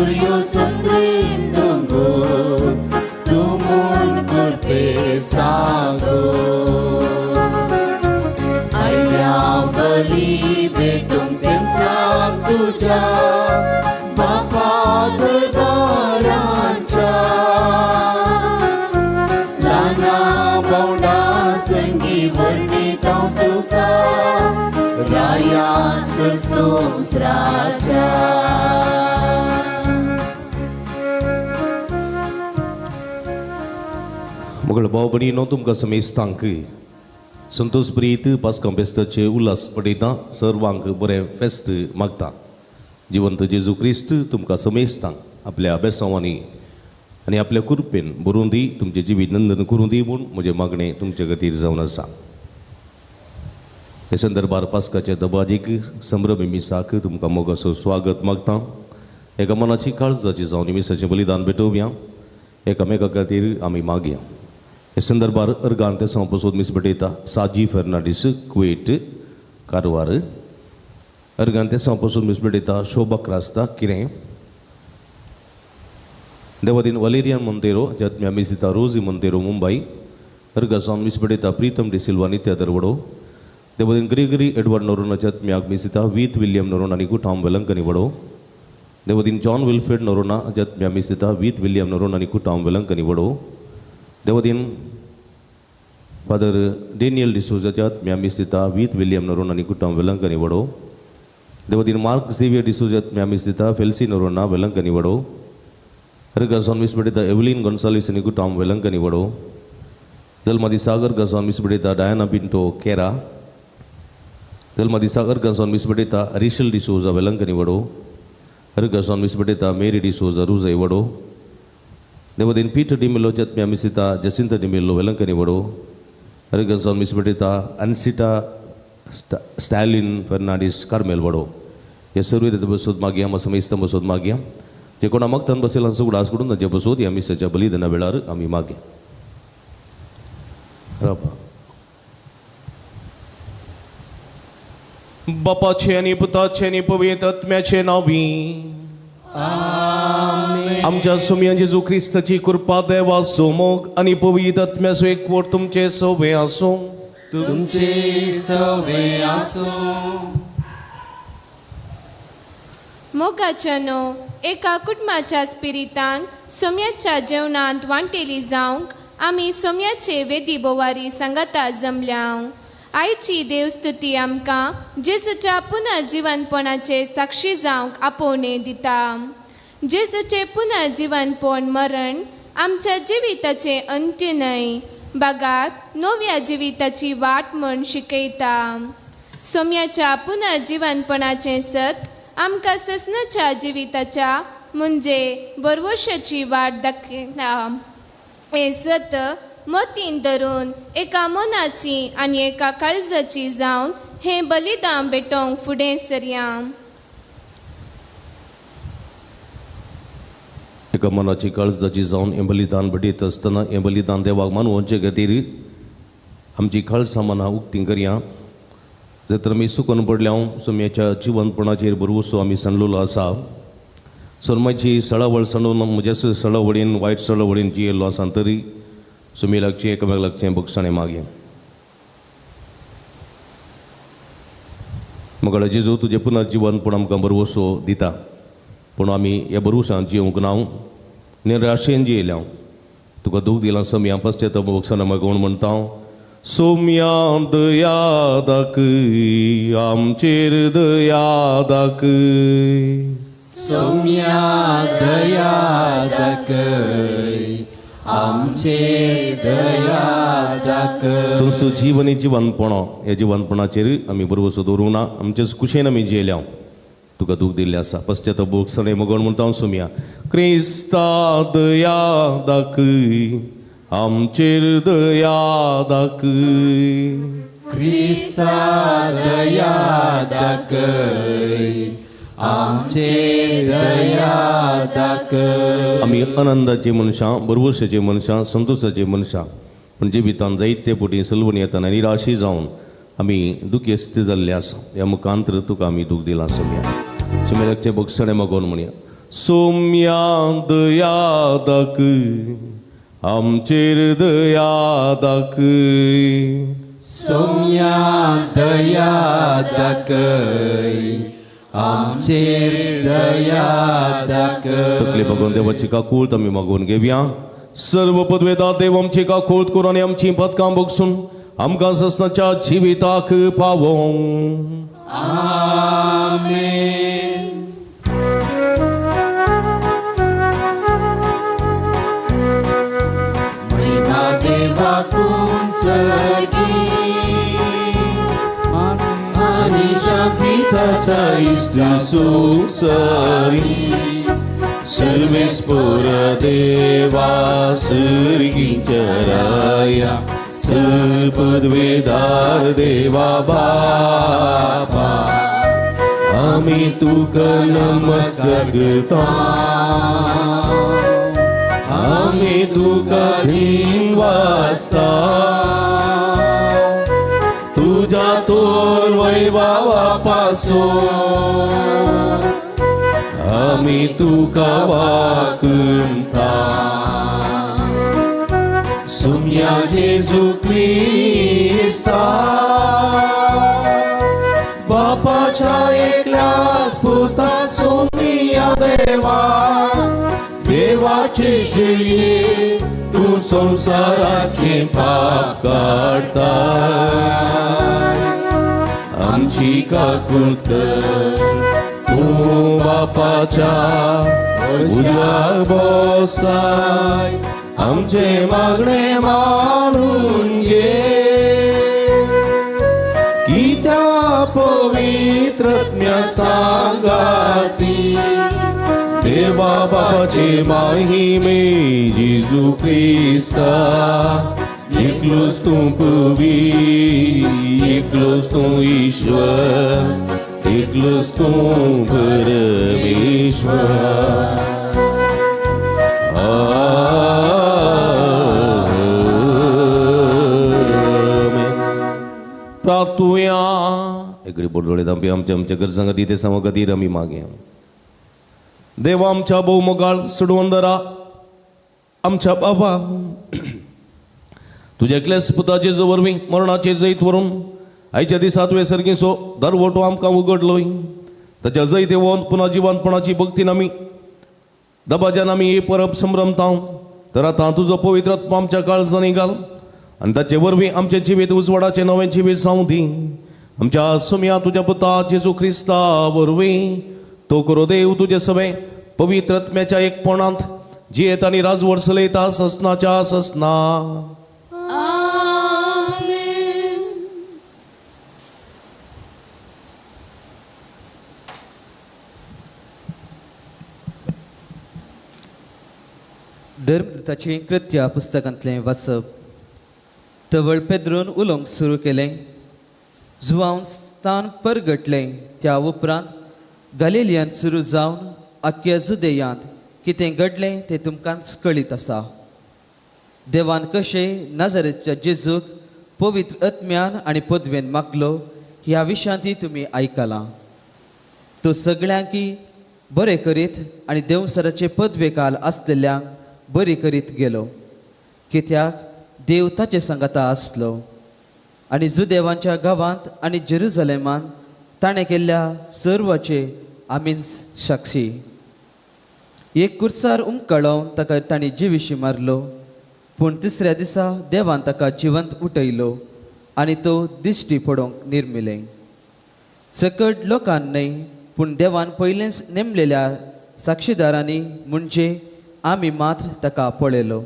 सुर्यो संद्रेम दोंगोर तुमून Karpe sago आयल्या बली भेटूंक तेंपराक तुज्या बापा दरबाराच्या ल्हाना भावंडा संगी वर्णिता तुका राया संवसाराच्या. मगळ भाव भयणीनो तुमकां समेस्तांक संतोष प्रीत पास्कां फेस्ताचे उल्हास पडयता सर्वांक बरें फेस्त मागता. जिवंत जेजू क्रिस्त तुमकां समेस्तांक आपल्या बेसांवांनी आनी आपल्या कृपेन भरून दी, तुमचें जिवीत नंदन करूं दी म्हूण म्हजें मागणें तुमचे खातीर जावन आसा. हे संदर्भार पास्काच्या दबाजीक संभ्रमी मिसाक तुमकां मोगाचो स्वागत मागता. एका मनाची काळजाची जावन मिसाचें बलिदान भेटोवया, एकामेका खातीर आमी मागया. हे संदर्भार अर्गान ते पसून मीस भेटयता साजी फेर्नांडीस कुवेट कारवार. अर्गान ते पसून मीस भेटयता शोभा क्रास्ता किरें. देवादीन वलेरियन मोंतेरो जत्म्या मीस दिता रोजी मोंतेरो मुंबई. अर्गा सावन मीस भेटयता प्रीतम डिसिल्वा नित्या दरवडो. देवादीन ग्रेगरी एडवर्ड नोरोना जत्म्याक मीस दिता वीत विल्यम नोरोना आनी कुटाम वेलंकनी वडो. देवादीन जॉन विल्फ्रेड नोरोना जत्म्या मीस दिता वीत विल्यम नोरोना आनी कुटाम वेलंकनी वडो. देवादीन फादर डेनियल डिसोजाच्या म्यामीस दिता वीत विल्यम नोरोना आनी कुटाम वेलंकनी वडो. देवादीन मार्क झेवियर डिसोजात म्यामीस दिता फेल्सी नोरोना वेलंकनी वडो. हरगासान मीस भेटयता एवलीन गोन्साल्वीस आनी कुटाम वेलंकनी वडो. जल्मादी सागर गासान मीस भेटयता डायना पिंटो केरा. जल्मादी सागर गासान मीस भेटयता रिशल डिसोजा वेलंकनी वडो. हरगासान मीस भेटयता मेरी डिसोजा रुजय वडो. देवादीन पीटर डिमेलो जत्म्या मीस दिता जसिंता डिमेलो वेलंकनी वडो. हरगासान मीस भेटयता अनसिटा स्टॅलिन फेर्नांडीस कार्मेल वडो. हे सर्व बसोत मागया, आमी समेस्त बसोत मागया. जे कोणा मागतान बसेल उगडास करून तांचे बसोत ह्या मिसाच्या बलिदाना वेळार आमी मागया. राबा बापाचे आनी पुताचे आनी पवित्र आत्म्याचे नांवी आमच्या सुम्या जेजू क्रिस्ताची कृपा देवाचो मोग आनी पवित्र आत्म्याचो एकवट तुमचे सवे आसूं. तुमचे सवे आसूं. मोगाच्यानो एका कुटुंबाच्या स्पिरितान सोम्याच्या जेवणांत वांटेली जावंक आमी सोम्याचे वेदी बोवारी सांगाता जमल्या. आयची देवस्तुती आमकां जेजूच्या पुनर्जिवनपणाचे साक्षी जावंक आपोवणें दिता. जेजूचें पुनर्जिवनपण मरण आमच्या जिविताचें अंत्य न्हय, बगार नव्या जिविताची वाट म्हूण शिकयता. सोम्याच्या पुनर्जिवनपणाचें सत आमकां ससनाच्या जिविताच्या म्हणजे बरवशाची वाट दाखयता. हें सत मतीन धरून एका मनाची आनी एका काळजाची जावन हें बलिदान भेटोवंक फुडें सरया. एका मनाची काळजाची जावन हें बलिदान भेटयत आसतना हें बलिदान देवाक मानवचे खातीर आमची काळसां मनां उक्ती करया. जर तर आमी सुकून पडल्या सोम्याच्या जिवनपणाचेर भरवसो आमी सांडलेलो आसा. सोरमाची सळावळ सांडून म्हज्या सळावळीन वायट सळावळीन जियेल्लो आसा तरी सुमी लागचें एकामेक लागचें बक्षाणें मागें. मगळ जेजू तुजें पुनर्जिवनपण आमकां भरवसो दिता, पूण आमी ह्या भरवशान जिवंक ना, निराशेन जियेल्या. तुका दूख दिलां सोम्या पश्चात बक्षाणां मागून म्हणटा सोम्या दया दाखय आमचेर दया दाखय. सोम्या दया दाखय आमचेर दया दाखय. तुमचो जीवन जिवनपण ह्या जिवनपणाचेर आमी भरवसो दवरूंक ना, आमचे कुशेन आमी जियेल्या. तुका दूख दिल्लें आसा पश्चात बोगसणें मगण म्हणटा हांव सोम्या क्रिस्ता दया दाखय आमचेर दया दाखय. क्रिस्ता दया दाखय आमचेर दया दाखय. आमी आनंदाची मनशां, भरवशाची मनशां, संतोशाची मनशां, पूण जिवितान जायते पुटी सलवणी येतना निराशी जावन आमी दुखेस्त जाल्ले आसा. ह्या मुखांतर तुका आमी दूख दिलां सोम्या. सोम्याचे बक्षणें मागोवन म्हणया सोम्या दया दाखय, आमचेर दया दाखय. सोम्या दया दाखय, आमचेर दया दाखय. तकले भगवंत देवाची काकूळत आमी मागून घेवया. सर्व पदवेदा देव आमची काकूळत करून आनी आमची पदकां बगसून आमकां ससनाच्या जिविताक पावोवं. आमेन. महिमा देवाकून सर्गी आनी शांती ताच्या इश्टा सुसरी सर्वेस्पोर देवा सर्गीच्या राया सर्पदवेदार देवा बापा आमी तुका नमस्कार करता, आमी तुका धीन वाचता, तुज्या तोर वैभावा पासून आमी तुका वाकुंता. सुम्या जेजू क्रिस्ता बापाच्या एकल्याच पुता सोम्या देवा देवाचे शिळये तूं संवसाराचें पाप काडटा, आमची काकूत कर. तूं बापाच्या उजव्याक बसलाय, आमचें मागणें मानून घे. कित्या पवित्र आत्म्या सांगाती देवा बापाचे माहिमे जेजू क्रिस्ता एकलोच तूं पवी, एकलोच तूं ईश्वर, एकलोच तूं परमेश्वर. आमेन. प्रार्थुया. एकडे बोडोळे दांपी आमच्या आमच्या गरजां खातीर ते सामा खातीर आमी मागया. देवा आमच्या भोवमोगाळ सुडवंदरा आमच्या बाबा तुज्या एकल्याच पुता जेजू वरवीं मरणाचेर जैत व्हरून आयच्या दिसा तुवें सर्गीचो दरवटो आमकां उगडलोय. ताच्या जैत येवन पुन्हा जिवंतपणाची भक्तीन आमी दबाज्यान आमी ही परब संभ्रमता. तर आतां तुजो पवित्र आत्मा आमच्या काळजांनी घाल आनी ताचे वरवीं आमचें जिवीत उजवाडाचें नवें जिवीत जावं दी. आमच्या सुम्या तुज्या पुता जेजू क्रिस्ता वरवीं तो करो देव तुजे सवें पवित्र आत्म्याच्या एकपणांत जियेत आनी राजवट चलयता ससनाच्या ससना. धर्मदूताची कृत्या पुस्तकांतलें वाचप. तवळ पेद्रून उलोवंक सुरू केलें. जुवांव स्थान परगटलें. त्या उपरांत गलिलियांत सुरू जावन आख्या जुदेयांत कितें घडलें तें तुमकां कळीत आसा. देवान कशें नाजारेच्या जेजूक पवित्र आत्म्यान आनी पदवेन मागलो ह्या विशयांतय तुमी आयकलां. तो सगळ्यांकी बरें करीत आनी देवसराचे पदवेकाल आसलेल्यांक बरी करीत गेलो, कित्याक देव ताचे सांगाता आसलो. आनी जुदेवांच्या गांवांत आनी जेरुजलेमांत ताणें केल्ल्या सर्वाचे आमीच साक्षी. एक कुर्सार उमकळोवन ताका तांणी जिविशी मारलो, पूण तिसऱ्या दिसा देवान ताका जिवंत उठयलो आनी तो दिश्टी पडोवंक निर्मिलें. सकट लोकान न्हय, पूण देवान पयलेंच नेमलेल्या साक्षीदारांनी म्हणजे आमी मात्र ताका पळयलो.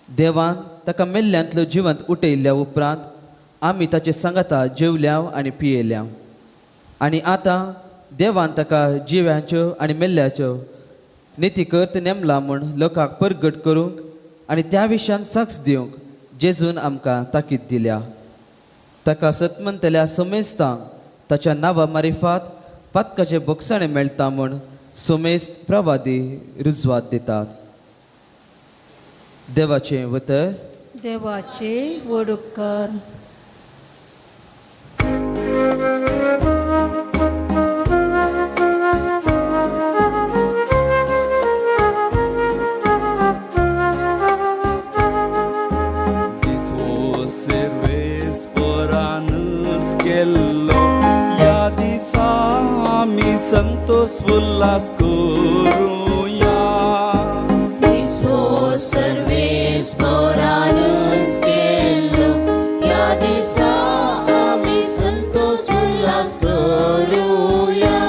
देवान ताका मेल्ल्यांतलो जिवंत उठयल्ल्या उपरांत आमी ताचे सांगाता जेवल्या आनी पियेल्या. आनी आतां देवान ताका जिव्यांच्यो आनी मेल्ल्याच्यो नितीकर्त नेमला म्हूण लोकांक परगट करूंक आनी त्या विशयान साक्ष दिवंक जेजून आमकां ताकीद दिल्या. ताका सतमंतल्या सोमेस्तांक ताच्या नांवा मारिफात पातकाचे बोगसाणें मेळटा म्हूण सोमेस्त प्रवादी रुजवात दितात. देवाचें उतर. देवाचे व्हड उपकार. संतोष उल्हास करुया. दिसो सर्वेस्परानच केल्लो ह्या दिसा आमी संतोष उल्हास करुया.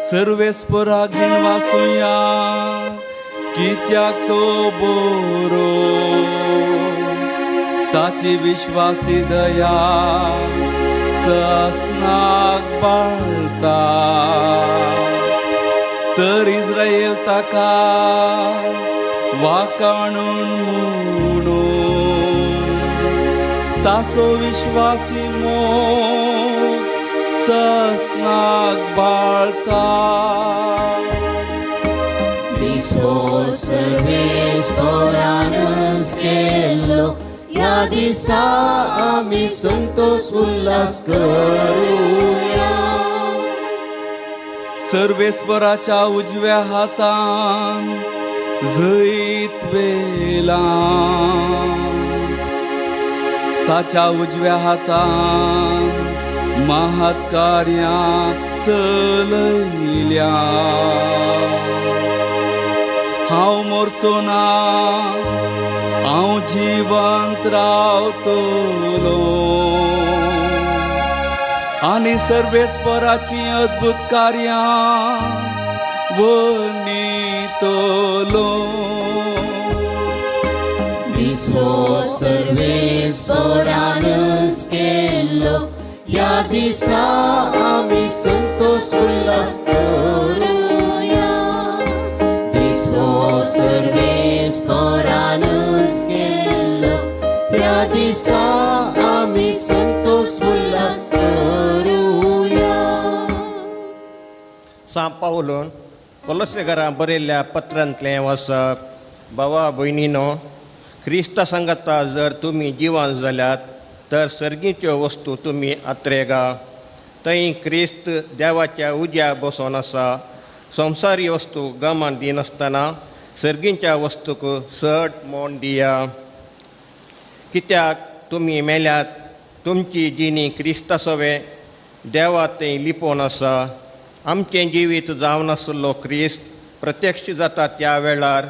सर्वेस्पराक दिनवासुया कित्याक तो बरो, ताची विश्वासी दया ससनाक पाळता. तर इस्रायल ताका वाकाणून म्हणून तासो विश्वासी मोग ससनाक बाळता. दिसो सर्वेस्परानच केल्लो ह्या दिसा आमी संतोष उल्हास करुया. सर्वेस्पराच्या उजव्या हातान जैत वेलां, ताच्या उजव्या हातान महत् कार्यां चलयल्या. हांव मोरचो ना, हांव जिवंत रावतलो आनी सर्वेस्पराचीं अद्भुत कार्यां वर्णितलो. दिसो सर्वेस्परानच केल्लो ह्या दिसा आमी संतोष उल्हास करुया. दिसो सर्वेस्परानच केल्लो ह्या दिसा आमी संतोष उल्हास करुया. सांत पावलून कोलोसेकारां बरयल्ल्या पत्रांतलें वाचप. भावा भयणीनो, क्रिस्ता सांगाता जर तुमी जिवन जाल्यात तर सर्गीच्यो वस्तू तुमी आत्रेगा. थंय क्रिस्त देवाच्या उज्या बसोन आसा. संवसारी वस्तू गमान दिनासतना सर्गीच्या वस्तूक चड मोन दिया. कित्याक तुमी मेल्यात, तुमची जिणी क्रिस्ता सवें देवा थंय लिपोवन आसा. आमचें जिवीत जावन आशिल्लो क्रिस्त प्रत्यक्ष जाता त्या वेळार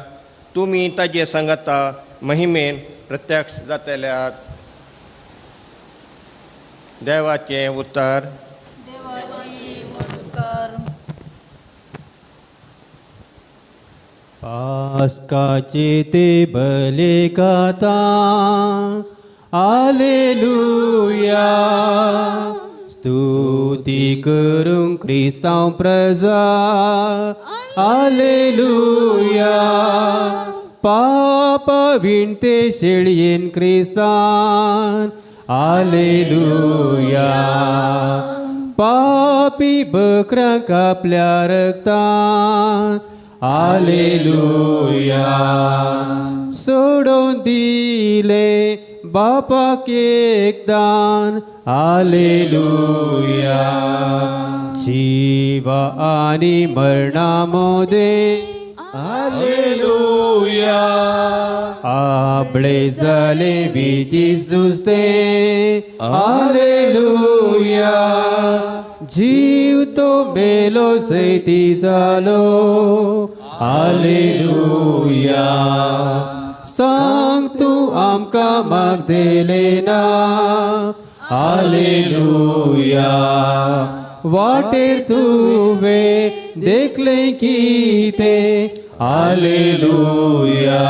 तुमी ताजे सांगाता महिमेन प्रत्यक्ष जातल्यात. देवाचें उतर. पास्काचे ते बले गाता, आलेलुया. स्तुती करूंक क्रिस्तांव प्रजा, आलेलुया. पाप विणते शेळयेन क्रिस्तान, आलेलुया. पापी बकऱ्यांक आपल्या रक्तान, आलेलुया. सोडून दिले बापाक एकदान, आलेलुया. जीवा आनी मरणा मोदें, आलेलुया. आबळे जाले विजी झुजते, आलेलुया. जीव तो मेलो जैती जालो, आलेलुया. सांग तूं आमकां मागदेलेना, आलेलुया. वाटेर तुवें देखलें कितें, आलेलुया.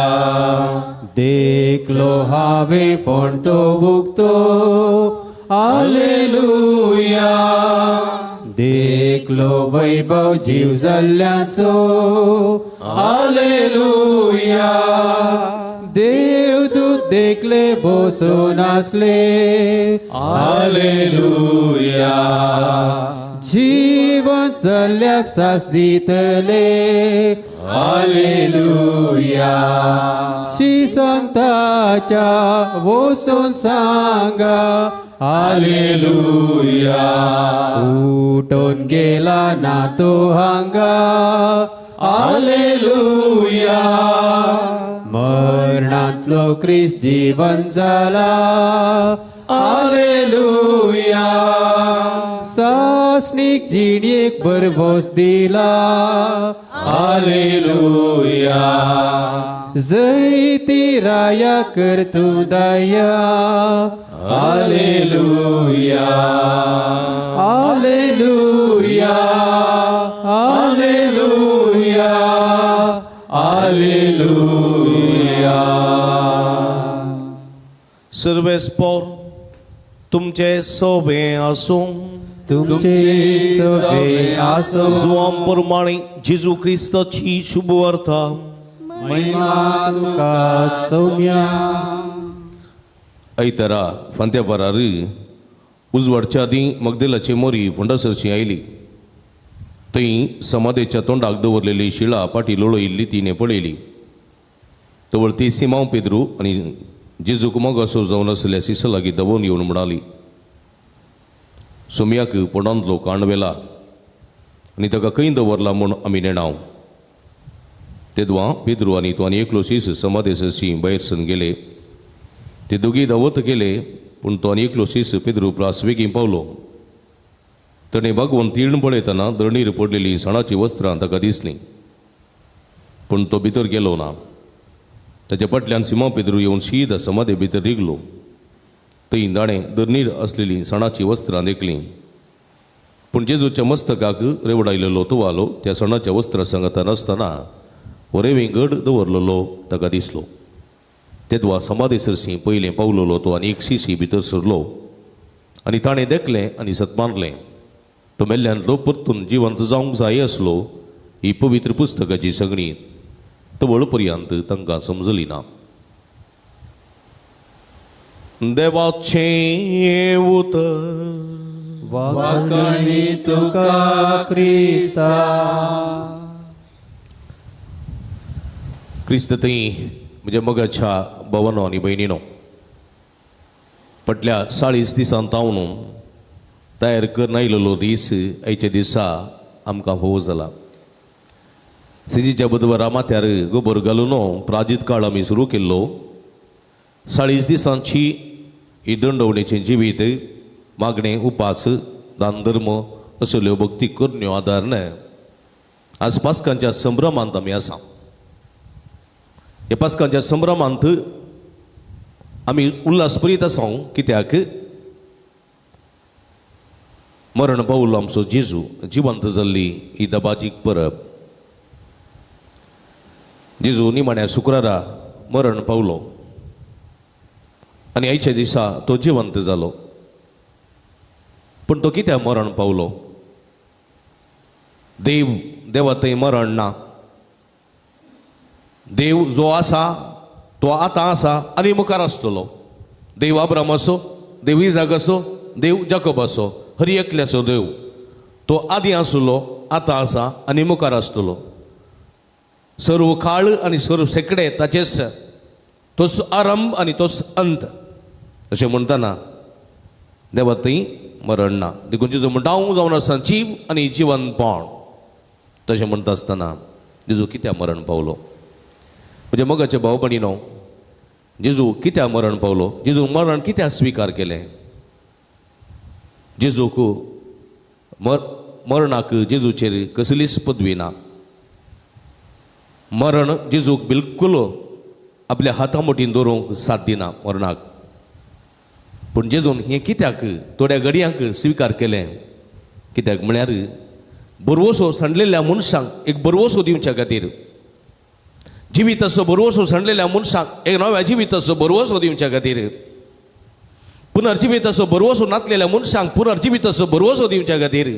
देखलो हांवें फोंडो उक्तो, आलेलुया. देखलो वैभव जीव जाल्ल्याचो, आलेलुया. देवदूत देखले बसून आसले, आलेलुया. जीवन जाल्ल्याक साक्ष दितले, आलेलुया. श्री संताच्या वचून सांगा, आलेलुया. उठून गेला ना तो हांगा, आलेलुया. मरणांतलो क्रिस्त जीवन जाला, आलेलुया. सासणीक जिणेक भरवस दिला. हालेलुया. जैती राया कर तूं दया. हालेलुया. हालेलुया. हालेलुया. हालेलुया. सर्वेस्पोर तुमचे सोबे आसूं. तुमचे सोबे आसूं. जुवां प्रमाणे जेजू क्रिस्ताची शुभवार्ता. महिमा तुका सौम्या. आयतारा फांत्यापारार उजवाडच्या आदीं मगदेलाची मोरी फुंडासरशी आयली. थंय समाधेच्या तोंडाक दवरलेली शिळा पाटी लोळयिल्ली तिणें पळयली. तवळ ती सिमांव पेद्रू आनी जेजूक मोगासो जावन आसल्या सिसा लागीं धांवून येवन म्हणाली, सोमयाक पोंडांतलो काण व्हेला आनी ताका खंय दवरला म्हूण आमी नेणाव. तेदवां पेद्रू आनी तो आनी एकलो सीस समाधे सरशी भायर सरून गेले. ते दोगी धांवत गेले, पूण तो आनी एकलो सीस पेद्रू प्रास वेगीं पावलो. ताणें बागवून तीर्ण पळयतना धरणीर पडलेलीं सणाचीं वस्त्रां ताका दिसलीं, पूण तो भितर गेलो ना. ताच्या फाटल्यान सिमांव पेद्रू येवन शीद समाधे भितर रिगलो. थंय ताणें धरणीर आसलेलीं सणाचीं वस्त्रां देखलीं, पूण जेजूच्या मस्तकाक रेवडायलेलो तुवालो त्या सणाच्या वस्त्रां सांगता नासतना वरेविंगड दवरलेलो ताका दिसलो. तेदवा समाधे सरशी पयलें पावलेलो तो आनी एक शिशी भितर सरलो आनी ताणें देखलें आनी सतमानलें. तो मेल्ल्यांतलो परतून जिवंत जावंक जाय आसलो ही पवित्र पुस्तकाची सगळी तवळ पर्यंत तांकां समजली ना. देवाचें उतर. वाखणी तुका क्रिस्ता. क्रिस्त थंय म्हज्या मोगाच्या भावानो आनी भयणीनो, फाटल्या 40 दिसां तावन तयार करून आयलेलो दीस आयच्या दिसा आमकां फावो जाला. सिजीच्या बुधवारा माथ्यार गोबर घालून प्राजीत काळ आमी सुरू केल्लो. 40 दिसांची ही दंडवणेचें जिवीत, मागणें, उपास, दान धर्म असल्यो भक्ती करण्यो आदारन आज पास्कांच्या संभ्रमांत आमी आसा. ह्या पास्कांच्या संभ्रमांत आमी उल्हास परीत आसा, कित्याक मरण पावलो आमचो जेजू, जिवंत जाल्ली ही दबाजीक परब. जेजू निमाण्या शुक्रारा मरण पावलो आनी आयच्या दिसा तो जिवंत जालो. पूण तो कित्याक मरण पावलो? देव देवा थंय मरण ना. देव जो आसा तो आतां आसा आनी मुखार आसतलो. देव अब्राम आसो, देव इजाक आसो, देव जाकोब आसो, हर एकल्याचो देव तो आदीं आसलो, आतां आसा आनी मुखार आसतलो. सर्व काळ आनी सर्व शेंकडे ताचेच, तोच आरंभ आनी तोच अंत. अशें म्हणटना देवा थंय मरण ना. देखून जेजू म्हणटा हांव जावन आसा जीव आनी जिवनपण. तशें म्हणटा आसतना जेजू कित्याक मरण पावलो? म्हज्या मोगाचे भाव भयणीनो, जेजू कित्याक मरण पावलो? जेजू मरण कित्याक स्विकार केलें? जेजूक मरणाक जेजूचेर कसलीच पदवी ना. मरण जेजूक बिलकुल आपल्या हाता मुठीन दवरूंक साथ दिना मरणाक. पूण जेजून हें कित्याक थोड्या घडयांक स्विकार केलें? कित्याक म्हळ्यार बरवसो सांडलेल्या मनशांक एक बरवसो दिवच्या खातीर, जिविताचो बरवसो सांडलेल्या मनशांक एक नव्या जिविताचो बरवसो दिवच्या खातीर, पुनर्जिविताचो बरवसो नातलेल्या मनशांक पुनर्जिविताचो बरवसो दिवच्या खातीर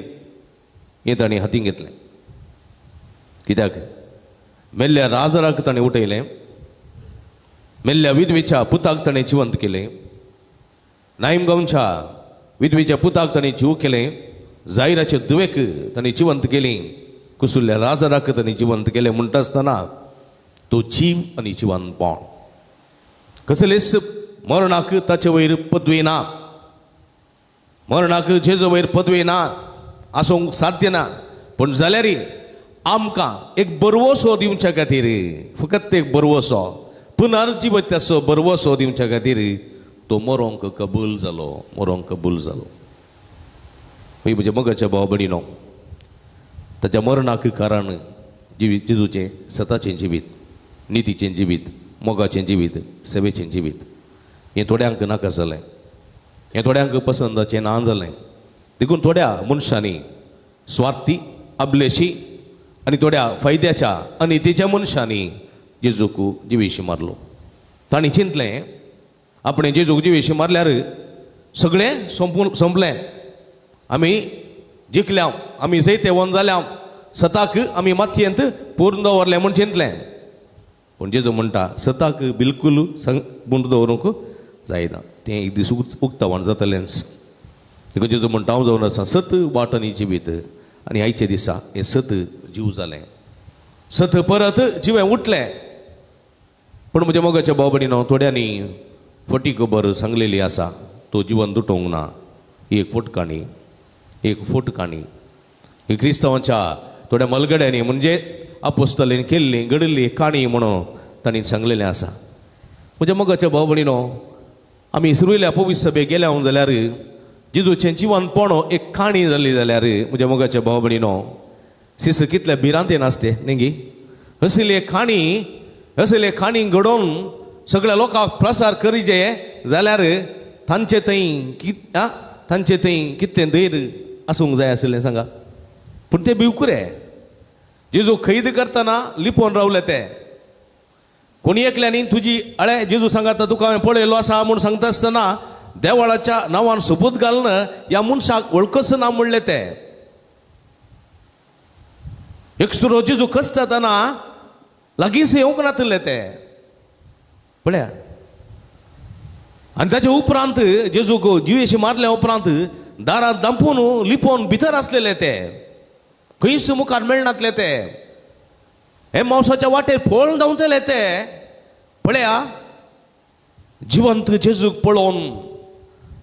हें ताणें हातीन घेतलें. कित्याक मेल्ल्या राजराक ताणें उठयलें, मेल्ल्या विधवेच्या पुताक ताणें जिवंत केलें, नायमगांवच्या विधवेच्या पुताक ताणें जीव केलें, जायराचे दुवेक ताणें जिवंत केली, कुसुल्ल्या राजराक ताणें जिवंत केलें. म्हणटा आसतना तो जीव आनी जिवनपण कसलेच मरणाक ताचे वयर पदवी ना, मरणाक जेजो वयर पदवी ना, आसूंक साध्य ना. पूण जाल्यार आमकां एक बरवसो दिवच्या खातीर, फकत एक बरवसो, पुनर्जिविताचो बरवसो दिवच्या खातीर तो मरोंक कबूल जालो, मरोंक कबूल जालो. हय म्हज्या मोगाच्या भाव भयणीनो, ताच्या मरणाक कारण जिवीत जेजूचें सताचें जिवीत, नितीचें जिवीत, मोगाचें जिवीत, सेवेचें जिवीत. हें थोड्यांक नाका जालें, हें थोड्यांक पसंदाचें ना जालें. देखून थोड्या मनशांनी स्वार्थी, अबलेशी आनी थोड्या फायद्याच्या अनितीच्या मनशांनी जेजूक जिवेशी मारलो. तांणी चिंतलें आपणें जेजूक जिवेशी मारल्यार सगळें सोंपून सोंपलें, आमी जिखल्या, आमी जैतेवन जाल्या, सताक आमी मातयेंत पूर्ण दवरलें म्हूण चिंतलें. पूण जेजू म्हणटा सताक बिलकूल पूर्ण दवरूंक जायना, तें एक दीस उक्तावण जातलेंच. देखून जेजू म्हणटा हांव जावन आसा सत वाट आनी जिवीत, आनी आयच्या दिसा हें सत जीव जालें, सत परत जिवें उठलें. पूण म्हज्या मोगाच्या भाव भयणीनो, थोड्यांनी फटी खबर सांगलेली आसा, तो जिवन दुटोवंक ना. ही एक फट काणी, एक फट काणी. ही क्रिस्तांवाच्या थोड्या मलगड्यांनी म्हणजे आपोस्तलेन केल्ली घडिल्ली काणी म्हणून तांणी सांगलेलें आसा. म्हज्या मोगाच्या भाव भयणीनो, आमी सुरवेल्या पवित्र सभेक गेल्या जाल्यार जेजूचें जिवनपण एक काणी जाली जाल्यार म्हज्या मोगाच्या भाव भयणीनो, शिस कितल्या भिरांतेन आसते न्ही. असली काणी, असली काणी घडोवन सगळ्या लोकांक प्रसार करीजे जाल्यार तांचे थंय तांचे थंय कितलें धैर्य आसूंक जाय आशिल्लें सांगा. पूण ते भिवकुरे जेजू खैद करतना लिपोवन रावले ते. कोणी एकल्यांनी तुजी अळे जेजू सांगाता तुका हांवें पळयलो आसा म्हूण सांगता आसतना देवळाच्या नांवान सोपूत घालून ह्या मनशाक वळखच ना म्हणलें ते. एकसुरो जेजू कसताना लागींच येवंक नातिल्ले ते पळया. आनी ताचे उपरांत जेजूक जिवेशी मारल्या उपरांत दारांत दांपून लिपोवन भितर आसलेले ते, खंयच मुखार मेळनातले ते, हे मावसाच्या वाटेर फोळ धांवतले ते पळया. जिवंत जेजूक पळोवन,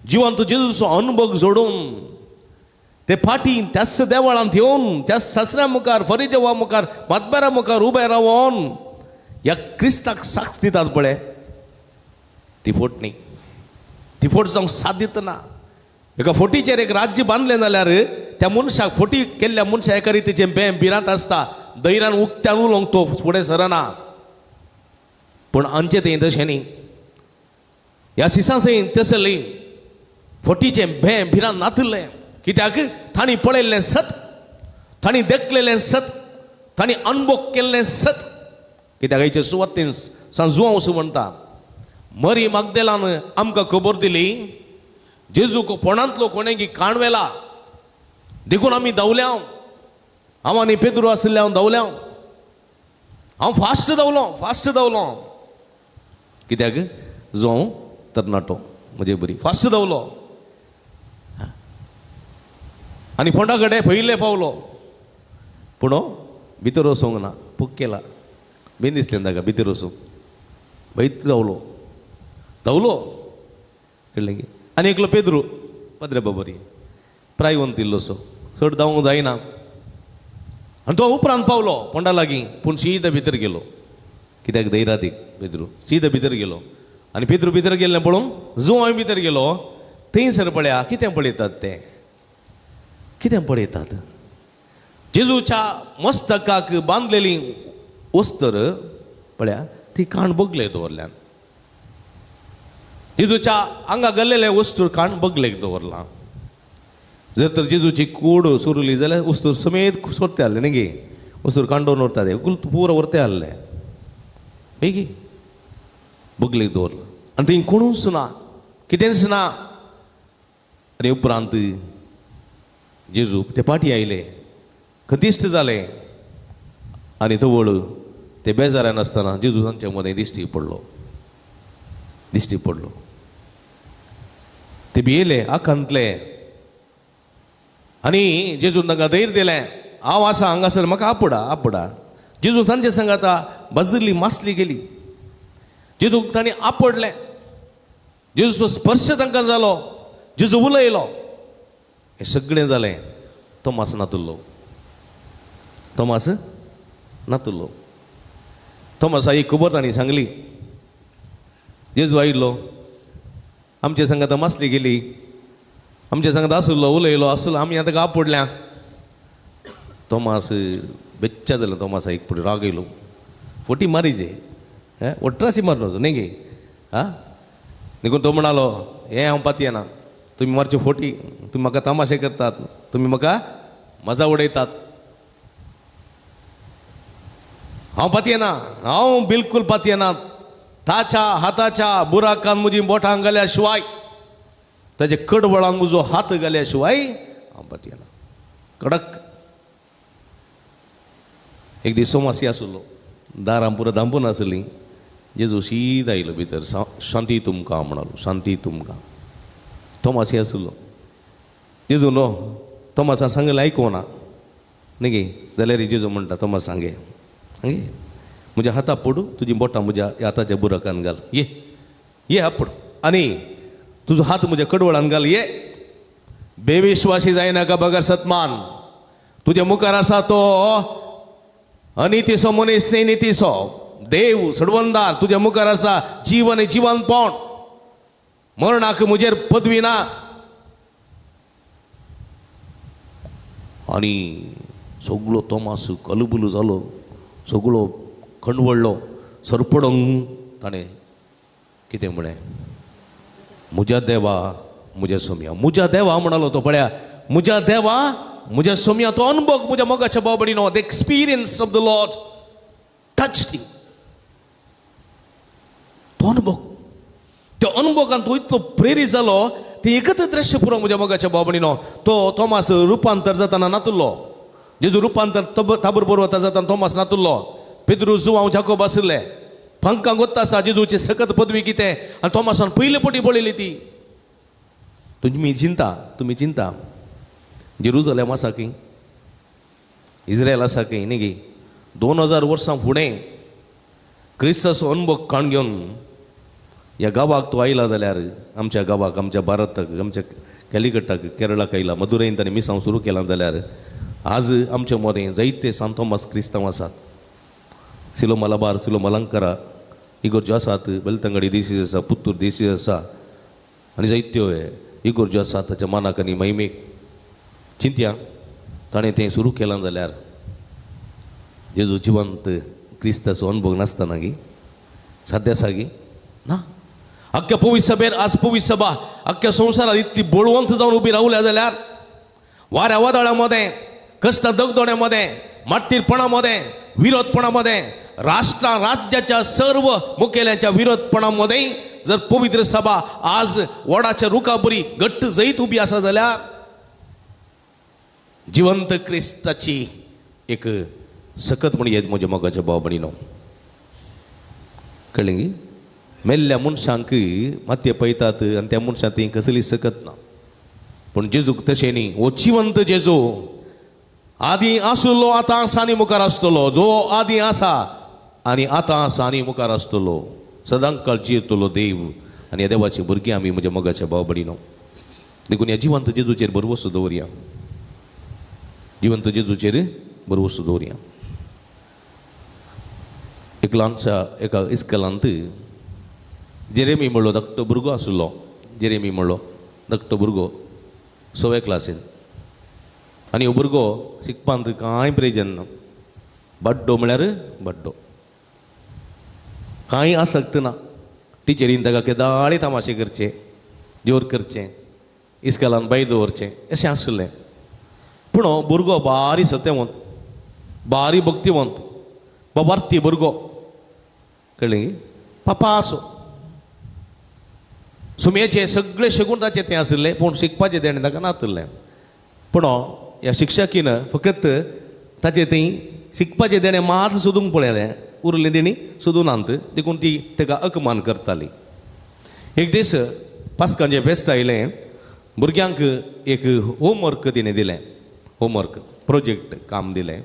जिवंत जेजूचो अनुभव जोडून ते फाटीं त्याच देवळांत येवन त्याच सासऱ्या मुखार, फरिदेवा मुखार, मातबेरा मुखार उबे रावन ह्या क्रिस्ताक साक्ष दितात पळय. ती फोट न्ही, ती फोट जावंक साध्य ना. एका फोटीचेर एक राज्य बांदलें जाल्यार त्या मनशाक, फोटी केल्ल्या मनशाक एका रितीचें बें भिरांत आसता, धैर्यान उक्त्यान उलोवंक तो फुडें सरना. पूण आमचें थंय तशें न्ही, ह्या सिसां थंय तसलें फोटीचें भें भिरांत नातिल्लें. कित्याक तांणी पळयल्लें सत, तांणी देखलेलें सत, तांणी अनुभव केल्लें सत. कित्याक आयचे सुवातेन सांजुआंव म्हणटा मरी मागदेलान आमकां खबर दिली जेजूक पोणांतलो कोणें काण व्हेला, देखून आमी धांवल्या. हांव आनी पेद्रू आशिल्ले हांव धांवल्या, हांव फास्ट धांवलो, फास्ट धांवलो. कित्याक जो हांव तरणाटो म्हजे बरी फास्ट धांवलो आनी फोंडा कडेन पयले पावलो. पूण भितर वचूंक ना, पूक केला बीन दिसलें ताका भितर वचूंक, भयत धांवलो धांवलो कळ्ळें की. आनी एकलो पेद्रू पदरे बाबरी प्रायवंत इल्लोसो, चड धांवूंक जायना. आनी तो उपरांत पावलो फोंडा लागीं, पूण सीदा भितर गेलो. कित्याक धैरादीक पेद्रू सीदा भितर गेलो. आनी पेद्रू भितर गेल्लें पळोवन जुंव भितर गेलो. थंयसर पळया कितें पळयतात ते, कितें पळयतात. जेजूच्या मस्तकाक बांदलेली वस्तर पळया ती काण बगले दवरल्यान, जेजूच्या आंगा गल्लेले वस्तू काण बगलेक दवरलां. जर तर जेजूची कूड सुरली जाल्यार वस्तू समेत सोरते आसले न्ही गे, वस्तूर कांडोवन व्हरता ते पुरो व्हरते आसले गी, बगलेक दवरलां. आनी थंय कोणूच ना, कितेंच ना. आनी उपरांत जेजू ते पाटी आयले, खंतिश्ट जाले आनी तवळ ते बेजारान आसतना जेजू तांच्या मदें दिश्टी पडलो, दिश्टी पडलो. ते भियेले, आकांतले. आनी जेजून तांकां धैर्य दिलें, हांव आसा हांगासर, म्हाका आपोडा आपोडा. जेजू तांचे सांगाता बाजरली मासली गेली. जेजूक तांणी आपडलें, जेजूचो स्पर्श तांकां जालो, जेजू उलयलो. हें सगळें जालें तोमास नातुल्लो, तोमास नातुल्लो. तोमासा ही खबर तांणी सांगली. जेजू आयिल्लो आमचे सांगाता मासली गेली, आमचे सांगाता आसलो उलयलो आसलो, आमी आतां आपोडल्या. तोमास बेच्चा जालो. तोमासा एक फुडें राग येयलो, फोटी मारीजे ओट्रासी मारलो न्ही गे. आं देखून तो म्हणालो हें हांव पातयेना, तुमी मारच्यो फोटी, तुमी म्हाका तमाशे करतात, तुमी म्हाका मजा उडयतात, हांव पातयेना, हांव बिलकूल पातयेना. ताच्या हाताच्या बुराकान म्हजी बोटां घाल्या शिवाय, ताच्या कडवळान म्हजो हात घाल्या शिवाय हांव पातयेना. कडक. एक दीस सोमासी आसलो, दारां पुरो धांपून आसलीं. जेजू शीद आयलो भितर, शांती तुमकां म्हणालो, शांती तुमकां. तोमासी आसलो. जेजू न्हू तोमासान सांगलें आयकुना न्ही गे, जाल्यार जेजू म्हणटा तोमास सांगे सांगे म्हज्या हाता पडू, तुजी बोटां म्हज्या हाताच्या बुराकान घाल, ये ये हात पड, आनी तुजो हात म्हज्या कडवळान घाल, ये. बेविश्वासी जायनाका बगर सतमान, तुज्या मुखार आसा तो अनितीचो मनीस न्ही, नितीचो देव सडवंदार तुज्या मुखार आसा. जीवन जिवनपण, मरणाक म्हजेर पदवी ना. आनी सगळो तोमास कलबुलू जालो, सगळो खंडवडलो, सरपडोंक ताणें कितें म्हळें, म्हज्या देवा म्हज्या सोम्या, म्हज्या देवा म्हणालो तो. पळया, म्हज्या देवा म्हज्या सोम्या, तो अनुभव म्हज्या मोगाच्या भाव भयणीनो, the experience of the Lord touched him. तो अनुभव, त्या अनुभवान तो इतलो प्रेरीत जालो, ते एकच दृश्य पुरो म्हज्या मोगाच्या भाव भयणीनो. तो तोमास रुपांतर जाताना नातुल्लो, जेजू रुपांतर ताबूर बरोबर जाताना तोमास नातुल्लो. पेद्रू जुवांव जाकोब आशिल्ले, फांकांक वता आसा जेजूची सकत पदवी कितें, आनी तोमासान पयले पटी पळयली ती. तुमी चिंता, तुमी चिंता, जेरुजलेम आसा खंय, इस्रायल आसा खंय न्ही गे. 2000 वर्सां फुडें क्रिस्ताचो अनुभव काण घेवन ह्या गांवाक तो आयला जाल्यार, आमच्या गांवाक, आमच्या भारताक, आमच्या कॅलिकटाक, केरळाक आयला, मदुरईन ताणें मिसांव सुरू केलां जाल्यार आज आमच्या मदें जायते सांत तोमास क्रिस्तांव आसात. सिलो मलाबार, सिलो मलंकरा इगोर्ज्यो आसात, बेलतंगडी देशी आसा, पुत्तूर देशी आसा, आनी जायत्यो इगोर्ज्यो आसात ताच्या मानाक आनी महिमेक. चिंत्या ताणें तें सुरू केलां जाल्यार जेजू जिवंत क्रिस्ताचो अनुभव नासतना गी साध्य आसा गी ना. अख्ख्या पवित्र सभेर आज पवित्र सभा अख्ख्या संवसारात इतली बळवंत जावन उबी रावल्या जाल्यार वाऱ्या वादळा मदें, कश्ट दगदोण्या मदें, मार्तीरपणा मदें, विरोधपणा मदें, राष्ट्रा राज्याच्या सर्व मुखेल्यांच्या विरोधपणा मदें जर पवित्र सभा आज वडाच्या रुखा बरी घट्ट जैत उबी आसा जाल्यार जिवंत क्रिस्ताची एक सकत म्हण येत म्हज्या मोगाच्या भाव भयणीनो. कळ्ळें गी? मेल्ल्या मनशांक मातये पळयतात आनी त्या मनशां ती कसली सकत ना, पूण जेजूक तशें न्ही. हो जिवंत जेजू आदीं आसलो, आतां आसा आनी मुखार आसतलो. जो आदीं आसा आनी आतां आसा आनी मुखार आसतलो, सदांकाळ जियेतलो देव. आनी ह्या देवाची भुरगीं आमी म्हज्या मोगाच्या भाव भयणीनो. देखून ह्या जिवंत जेजूचेर भरवसो दवरया, जिवंत जेजूचेर भरवसो दवरया. एक ल्हानशा एका इस्कलांत जेरेमी म्हणलो धाकटो भुरगो आशिल्लो. जेरेमी म्हणलो धाकटो भुरगो सव्या क्लासीन, आनी हो भुरगो शिकपांत कांय प्रयोजन ना, बाड्डो म्हळ्यार बाड्डो, कांय आसक्त ना. टिचरीन ताका केदाळे तमाशे करचे, जोर करचें, इस्कलान बाय दवरचें अशें आशिल्लें. पूण हो भुरगो बारी सत्यवंत, बारी भक्तिवंत, बाबार्थी भुरगो, कळ्ळें? पापा आसो सुमयेचें सगळें शिकून ताचें तें आशिल्लें, पूण शिकपाचें तेणें ताका नातिल्लें. पूण ह्या शिक्षकीन फकत ताचें थंय शिकपाचें तेणें मात सोदूंक पळयलें, उरलें तेणी सोदूनात, देखून ती ताका अपमान करताली. एक दीस पास्कांचें फेस्त आयलें, भुरग्यांक एक होमवर्क तिणें दिलें, होमवर्क प्रोजेक्ट काम दिलें.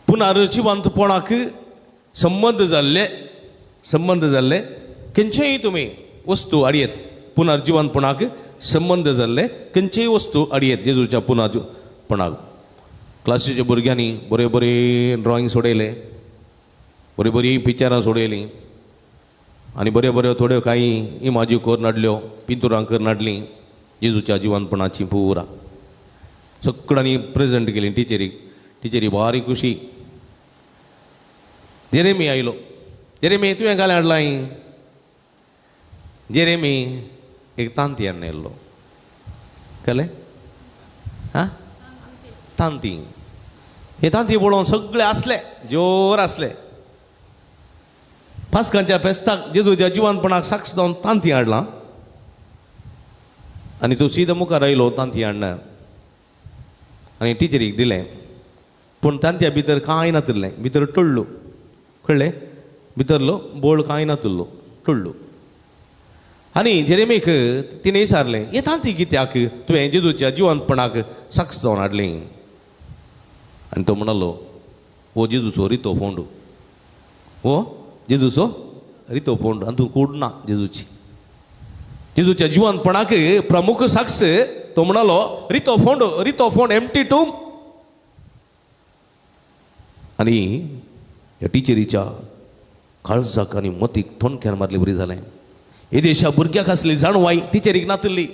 पुनर्जिवंतपणाक संबंद जाल्ले, संबंद जाल्ले खंयचेय तुमी वस्तू हाडयेत, पुनर्जिवंतपणाक संबंद जाल्ले खंयचेय वस्तू हाडयेत जेजूच्या पुनर्पणाक. क्लासीच्या भुरग्यांनी बरे बरे ड्रॉइंग सोडयले, बरी बरी पिक्चरां सोडयलीं आनी बऱ्यो बऱ्यो थोड्यो कांय इमाज्यो करून हाडल्यो, पिंतुरां करून हाडलीं जेजूच्या जिवंतपणाची पुरा. सगळ्यांनी प्रेझेंट केली टिचरीक. टिचरी भारी खुशी. जेरेमी आयलो. जेरेमी तुवें घालें हाडलां? जेरेमी एक तांती हाडून येयल्लो. कळ्ळें? आं, तांती. हे तांती पळोवन सगळे आसले, जोर आसले. पास्कांच्या फेस्ताक जेजूच्या जिवनपणाक साक्ष जावन तांती हाडलां आनी तूं सीद मुखार आयलो तांती हाडना आनी टिचरीक दिलें. पूण तांतया भितर कांय नातिल्लें, भितर टोळ्ळो. कळ्ळें? भितरलो बोळ कांय नातिल्लो, टोळ्ळो. आनी जेरेमीक तिणें विचारलें, हें तांती कित्याक तुवें जेजूच्या जिवनपणाक साक्ष जावन हाडलें? आनी तो म्हणालो, हो जेजूचो रितो फोंड, हो जेजूचो रितो फोंड आनी तूं कूड ना जेजूची. जेजूच्या जिवनपणाक प्रमुख साक्ष तो म्हणालो रितो फोंड, रितो फोंड, एम्प्टी टूम. आनी ह्या टिचरीच्या काळजाक आनी मतीक तोणक्यान मारली बरी जालें. येदेशा भुरग्याक आसली जाणवाय टिचरीक नातिल्ली.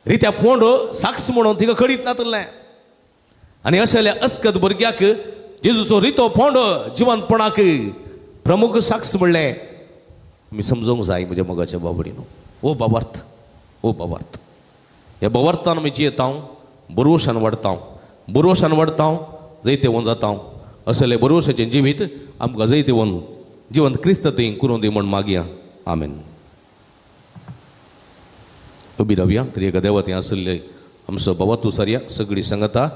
रित्या फोंड साक्ष म्हणून तिका कळीत नातिल्लें. आनी असल्या अस्कत भुरग्याक जेजूचो रितो फोंड जिवनपणाक प्रमुख साक्ष म्हणलें आमी समजूंक जाय म्हज्या मोगाच्या बाबडीनो. ओ बाबार्थ, ओ बाबार्थ. ह्या बाबार्थान आमी जियेता, बरोवशान वाडता, बरोवशान वाडता, जैतेवन जाता. असले बरोवशाचें जिवीत आमकां जैतेवन जिवंत क्रिस्त थंय करून दी म्हण मागया. आमेन. उबी रावया. तरी एका देवा थंय आशिल्ले आमचो बाबा तूं सारया सगळी सांगता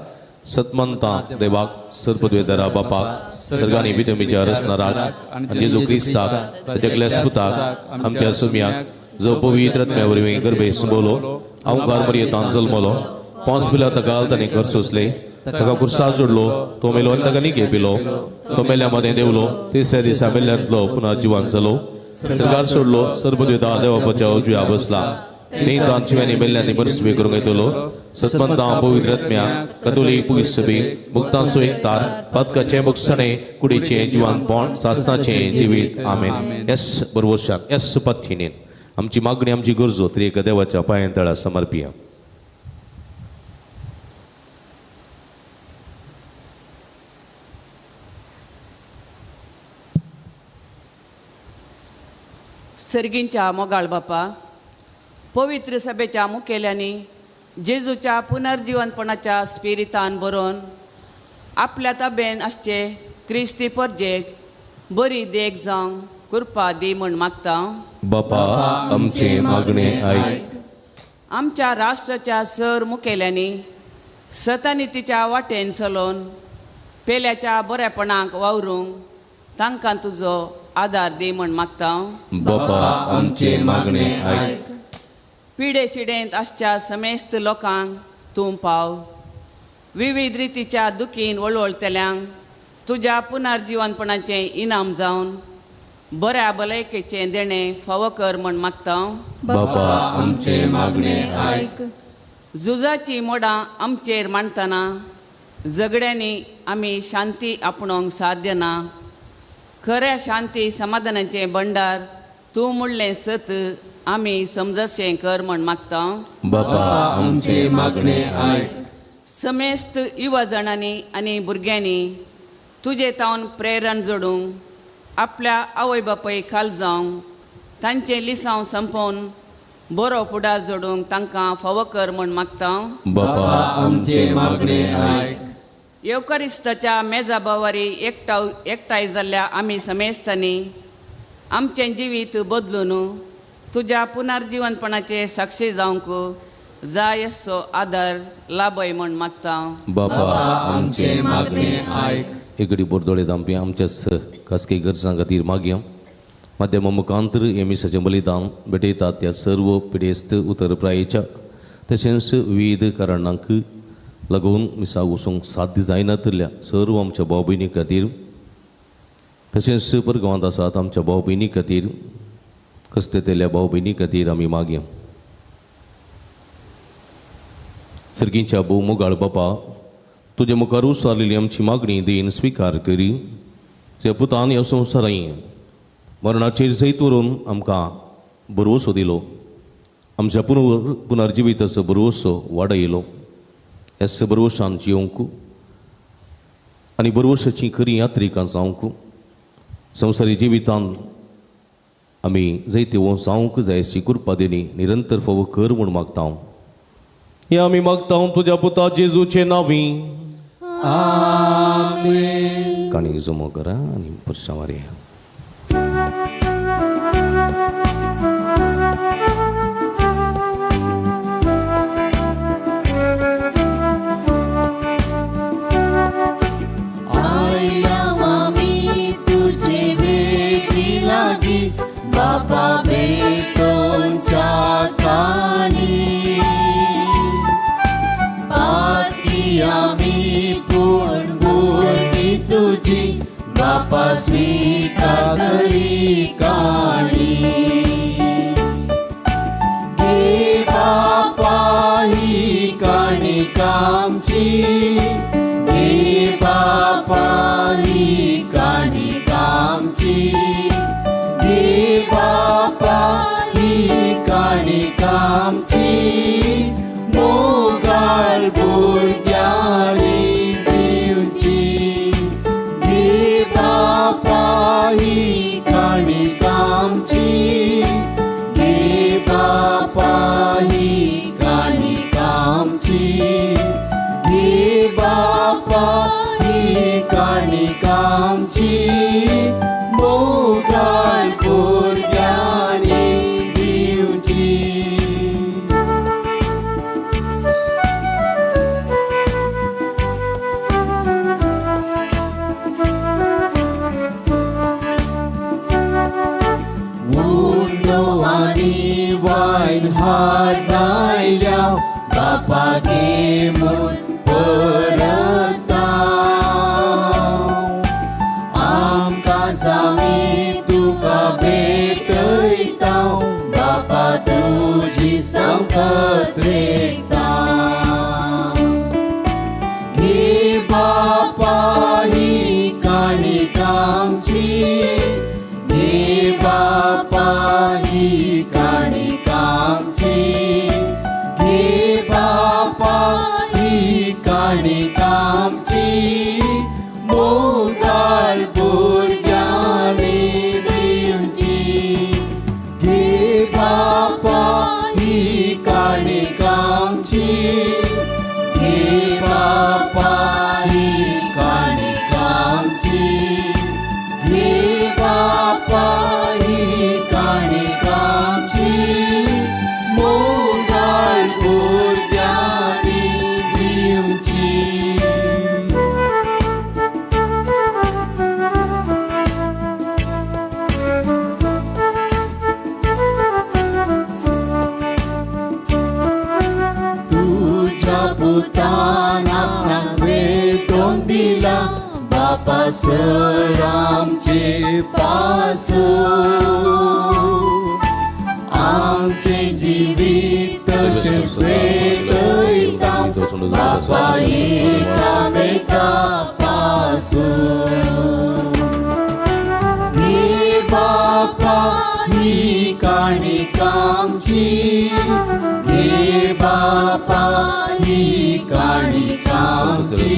सतमंता देवाक सर्पद्वेदरा बापाक सर्गानी विदमीच्या रसनाराक आनी जेजू क्रिस्ताक ताच्या क्लेसपुताक आमच्या सुम्याक जो पवित्र आत्म्या वरवीं गर्भे सुंबवलो अवंकार मरियेतान जल्मलो पांच पिला ताका ताणें घर सोंसले ताका कुर्सार जोडलो तो मेलो आनी ताका निगे पिलो तो मेल्या मदें देवलो तिसऱ्या दिसा मेल्ल्यांतलो पुनः जिवान जालो सरकार सोडलो सर्पद्वेदा देवापाच्या उजव्या बसला नेतान जिव्यांनी मेल्ल्यांनी बरसवी करूंक येतलो सतमंता पवित्र आत्म्या कतोलीक पुलीस सभे मुक्तांचो एकतार पातकाचें बक्षणें कुडीचें जिवानपण सासणाचें जिवीत. आमेन. एस बरवशान एस पत्थिनीन आमची मागणी आमची गरजो तरी एका देवाच्या पांयां तळा समर्पिया. सर्गींच्या मोगाळ बापा, पवित्र सभेच्या मुखेल्यांनी जेजूच्या पुनर्जिवनपणाच्या स्पिरितान बरोवन आपल्या ताबेन आसचे क्रिस्ती परजेक बरी देख जावंक कृपा दी म्हण मागता. बापा आमचे मागणे आयक. आमच्या राष्ट्राच्या सर मुखेल्यांनी सतानितीच्या वाटेन चलोवन पेल्याच्या बरेपणाक वावरूंक तांकां तुजो आदार दी म्हण मागता. बापा आमचे मागणे आयक. पिडे शिडेंत आसच्या समेस्त लोकांक तूं पाव. विविध रितीच्या दुखीन वळवळटल्यांक तुज्या पुनर्जिवनपणाचें इनाम जावन बऱ्या भलायकेचें देणें फावो कर म्हण मागता. बापा आमचे मागणे आयक. झुजाचीं मोडां आमचेर मांडटना झगड्यांनी आमी शांती आपणोवंक साध्य ना. खऱ्या शांती समाधानाचें भंडार तूं म्हणलें सत आमी समजशें कर म्हण मागता. बापा आमचे मागणे आयक. समेस्त युवा जाणांनी आनी भुरग्यांनी तुजे तावन प्रेरण जोडूंक आपल्या आवय बापाय खाल जावंक तांचें लिसांव संपोवन बरो फुडार जोडूंक तांकां फावो कर म्हण मागता. बापा आमचे मागणे आयक. येवकारिस्ताच्या मेजा बावारी एकठांय जाल्ल्या आमी समेस्तांनी आमचें जिवीत बदलून तुज्या पुनर्जिवनपणाचे साक्षी जावंक जाय असो आदार लाभय म्हण मागता. बापा आमचे मागणे आयक. एकडे बोरदोळे दामपी आमच्याच खासगी गरजां खातीर मागया. माध्यमा मुखांतर हे मिसाचें बलिदान भेटयतात त्या सर्व पिडेस्त उतर प्रायेच्या तशेंच विविध कारणांक लागून मिसाक वचूंक साध्य जायनातिल्ल्या सर्व आमच्या भाव भयणी खातीर तशेंच परगांवांत आसात आमच्या भाव भयणी खातीर कश्टेतल्या भाव भयणी खातीर आमी मागया. सर्गींच्या भोव मोगाळ बापा, तुजे मुखार उसारलेली आमची मागणी देन स्विकार करी. तुज्या पुतान ह्या संवसारांत मरणाचेर जैत व्हरून आमकां भरवसो दिलो, आमच्या पुनर्जिविताचो भरवसो वाडयलो. ह्या बरवशान जिवंक आनी बरवशाची खरी यात्रिकां जावंक संवसारी जिवितान आमी जैते जावंक जाय अशी कृपा दिनी निरंतर फावो कर म्हूण मागता. हे आमी मागता तुज्या पुता जेजूचे नांवी. आमेन. काणी जमो करा आनी परसावार या. बाबा बेटोंच्या कानी पातकी आमी पूण भुरगीं तुजी बापा स्विकार करी काणी. घे बापा ही काणी आमची, घे बापा ही काणी आमची, घे बापा ही काणी आमची, मोगाळ भुरग्यांनी दिवची. घे बापा ही काणी आमची, घे बापा ही काणी आमची, घे बापा ही काणी आमची, मोगाळ भुरग्यांनी दिवची. उंडो आनी वायन हाडल्या बापा घे म्हूण परता, आमकां सामी तुका भेटयता बापा तुजी संकत रेखता. घे बापा ही काणी आमची, घे बापा ही काणी आमची, घे बापा ही काणी आमची, मोगाळ भुरग्यांनी दिवची. घे बापा ही काणी आमची, घे बापा ही काणी आमची, घे बापा ही काणी आमची, मोगाळ भुरग्यांनी दिवची. तुझ्या पुतान आपणाक भेटोवन दिला बापा सर आमचे पासून, आमचे जिवीत तशेंच भेटयता बापा एकामेका पासून. घे बापा ही काणी आमची, घे बापा ही काणी आमची,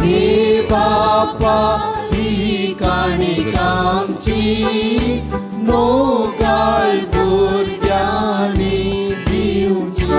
घे बापा ही काणी आमची, मोगाळ भुरग्यांनी दिवची.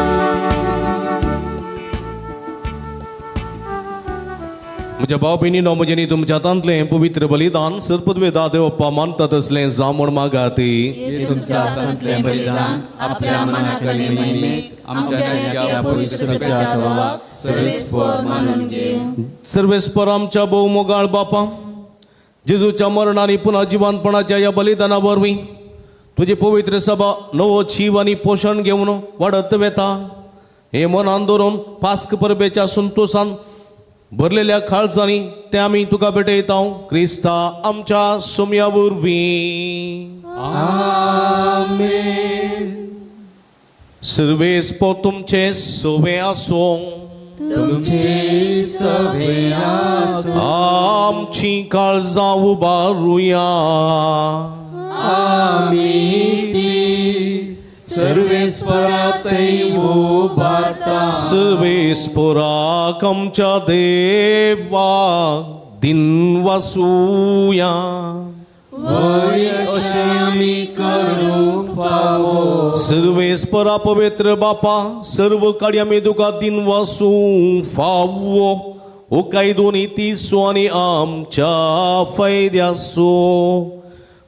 म्हज्या भाव भयणीनो, म्हजेनी तुमच्या हातांतलें पवित्र बलिदान सर्पद्वेदा देवप्पा मानता तसलें जावं म्हूण मागाती. तुमच्या हातांतलें बलिदान आपल्या मनाक आनी महिमेक आमच्या पवित्र देवाक सर्वेस्पर मानून घेवं. सर्वेस्पर आमच्या भोव मोगाळ बापा, जेजूच्या मरण आनी पुनः जिवंतपणाच्या ह्या बलिदाना वरवीं तुजी पवित्र सभा नवो जीव आनी पोशण घेवन वाडत वेता. हे मनान दवरून पास्क परबेच्या संतोशान भरलेल्या काळजांनी ते आमी तुका भेटयता क्रिस्ता आमच्या सोम्या वरवीं. आमेन. सर्वेस्पर तुमचे सवे आसूं, तुमचे सवे आसूं. आमची काळजां उबारुया, आमी ती सर्वेस्परा थंय उबारता. सर्वेस्पराक आमच्या देवा दिनवासुया. वय अशें आमी करूंक फावो. सर्वेस्परा पवित्र बापा सर्व काडी आमी तुका दिनवासूं फावो. ओ कायदो नीतीचो आनी आमच्या फायद्याचो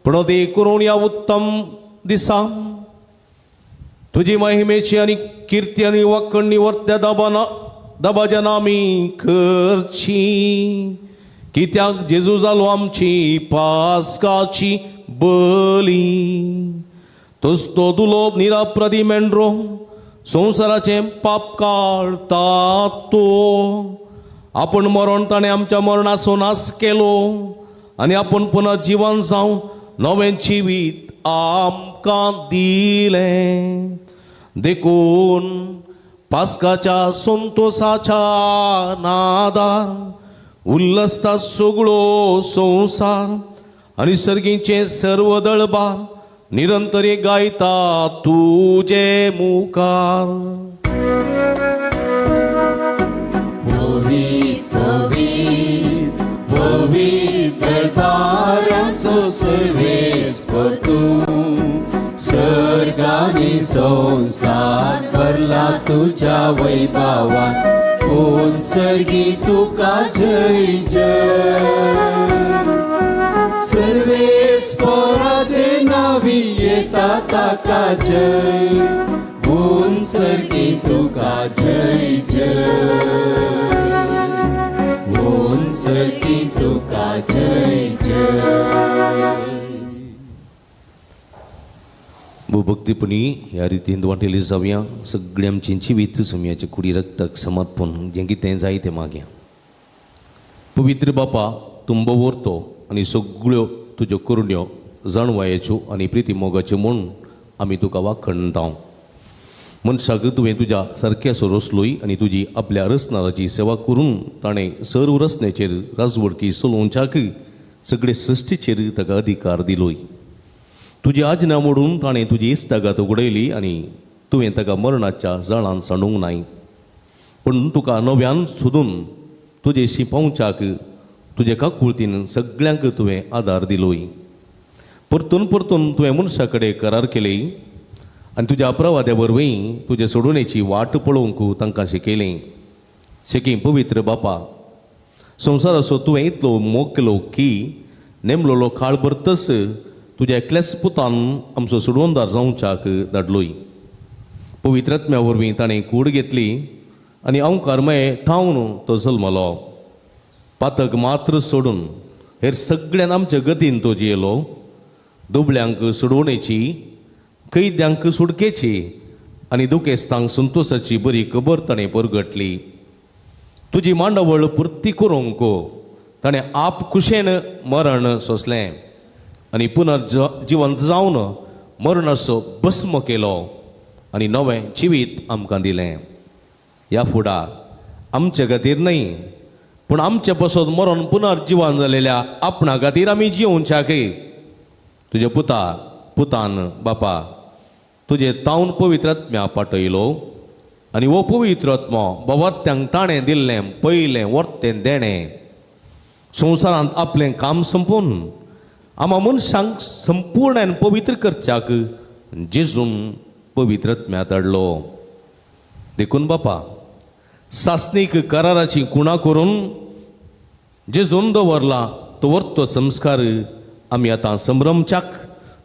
पूण ते करून ह्या उत्तम दिसा तुजी महिमेची आनी किर्ती आनी वाकणणी वर्त्या दबाज्यान आमी करची. कित्याक जेजू जालो आमची पास्काची बली. तोच तो दुलोब निराप्रदी मेंढरो संवसाराचें पाप काडता तो. आपूण मरण ताणें आमच्या मरणाचो नाश केलो आनी आपूण पुनः जिवन जावन नवें जिवीत आमकां दिलें. देखून पास्काच्या संतोसाच्या नादार उल्लसता सगळो संवसार आनी सर्गीचें सर्व दळबार निरंतर गायता तुजे मुखार. पवित्र पवित्र दळबाराचो सर्वेस्पर तूं, सर्गानी संवसार भरला तुज्या वैभवान. कोण सर्गी तुका जय जय. सर्वेस्पराचे नावी येता ताका जय. कोण सर्गी तुका जय जय. कोण सर्गी तुका जय जय. भक्तीपणी ह्या रितीन वांटेली जावया. सगळी आमची जिवीत सुमयाचे कुडी रक्ताक समर्पण जें कितें जाय तें मागया. पवित्र बापा तूं व्हरतो आनी सगळ्यो तुज्यो करण्यो जाणवायेच्यो आनी प्रिती मोगाच्यो म्हूण आमी तुका वाखणता. मनशाक तुवें तुज्या सारक्यासो रचलोय आनी तुजी आपल्या रचणाराची सेवा करून ताणें सर्व रचण्याचेर राजवडकी चलोवच्याक सगळे सृश्टीचेर ताका अधिकार दिलोय. तुजी आज्ञा मोडून ताणें तुजी इस्तागात उगडयली आनी तुवें ताका मरणाच्या जाळान सांडूंक नाय. पूण तुका नव्यान सोदून तुजेशी पावच्याक तुजे काकुळतीन सगळ्यांक तुवें आदार दिलोय. परतून परतून तुवें मनशा कडेन करार केली आनी तुज्या प्रवाद्या वरवीं तुजे सोडोवणेची वाट पळोवंक तांकां शिकयलें. शेकी पवित्र बापा संवसाराचो तुवें इतलो मोग केलो की नेमलोलो काळ भरतच तुज्या एकल्याच पुतान आमचो सोडवणदार जावच्याक धाडलोय. पवित्र आत्म्या वरवीं ताणें कूड घेतली आनी अंकार मये थावन तो जल्मलो. पातक मात्र सोडून हेर सगळ्यान आमच्या गतीन तो जियेलो. दुबळ्यांक सोडवणेची, कैद्यांक सुटकेची आनी दुखेस्तांक संतोसाची बरी खबर ताणें परगटली. तुजी मांडावळ पुर्ती करूंक ताणें आप कुशेन मरण सोंसलें आनी पुनर्जिवन जावन मरणाचो भस्म केलो आनी नवें जिवीत आमकां दिलें. ह्या फुडा आमचे खातीर न्हय पूण आमचे पासत मरण पुनर्जिवन जालेल्या आपणा खातीर आमी जिवोवच्याक तुज्या पुता पुतान बापा तुजे तावन पवित्र आत्म्या पाटयलो आनी हो पवित्र आत्मो बाबात्यांक ताणें दिल्लें पयलें वर्तें देणें संवसारांत आपलें काम संपून आमा मनशांक संपूर्ण आनी पवित्र करच्याक जेजून पवित्र आत्म्या धाडलो. देखून बापा सासणीक कराराची कुणा करून जेजून दवरला तो वर्तो संस्कार आमी आतां संभ्रमच्याक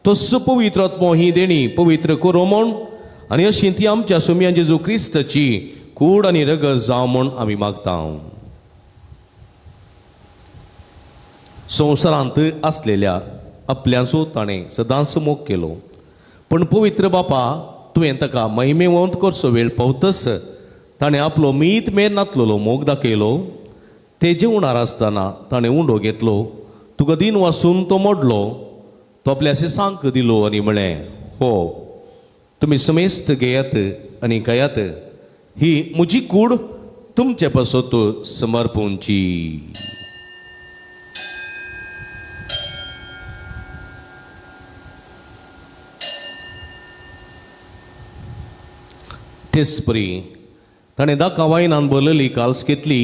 तस्सो पवित्र आत्मो ही देणी पवित्र करूं म्हूण आनी अशी ती आमच्या सोम्या जेजू क्रिस्ताची कूड आनी रगत जावं म्हूण आमी मागता. संवसारांत आसलेल्या आपल्यांचो ताणें सदांच मोग केलो पूण पवित्र बापा तुवें ताका महिमेवंत करचो वेळ पावतच ताणें आपलो मीत मेर नातलेलो मोग दाखयलो. ते जेवणार आसतना ताणें उंडो घेतलो, तुका दिन वासून तो मोडलो, तो आपल्या सांक दिलो आनी म्हळें, हो तुमी समेस्त घेयात आनी खायात, ही म्हजी कूड तुमचे पासत समर्पूंची. तेच परी ताणें दाका वायनान भरलेली काल्स घेतली,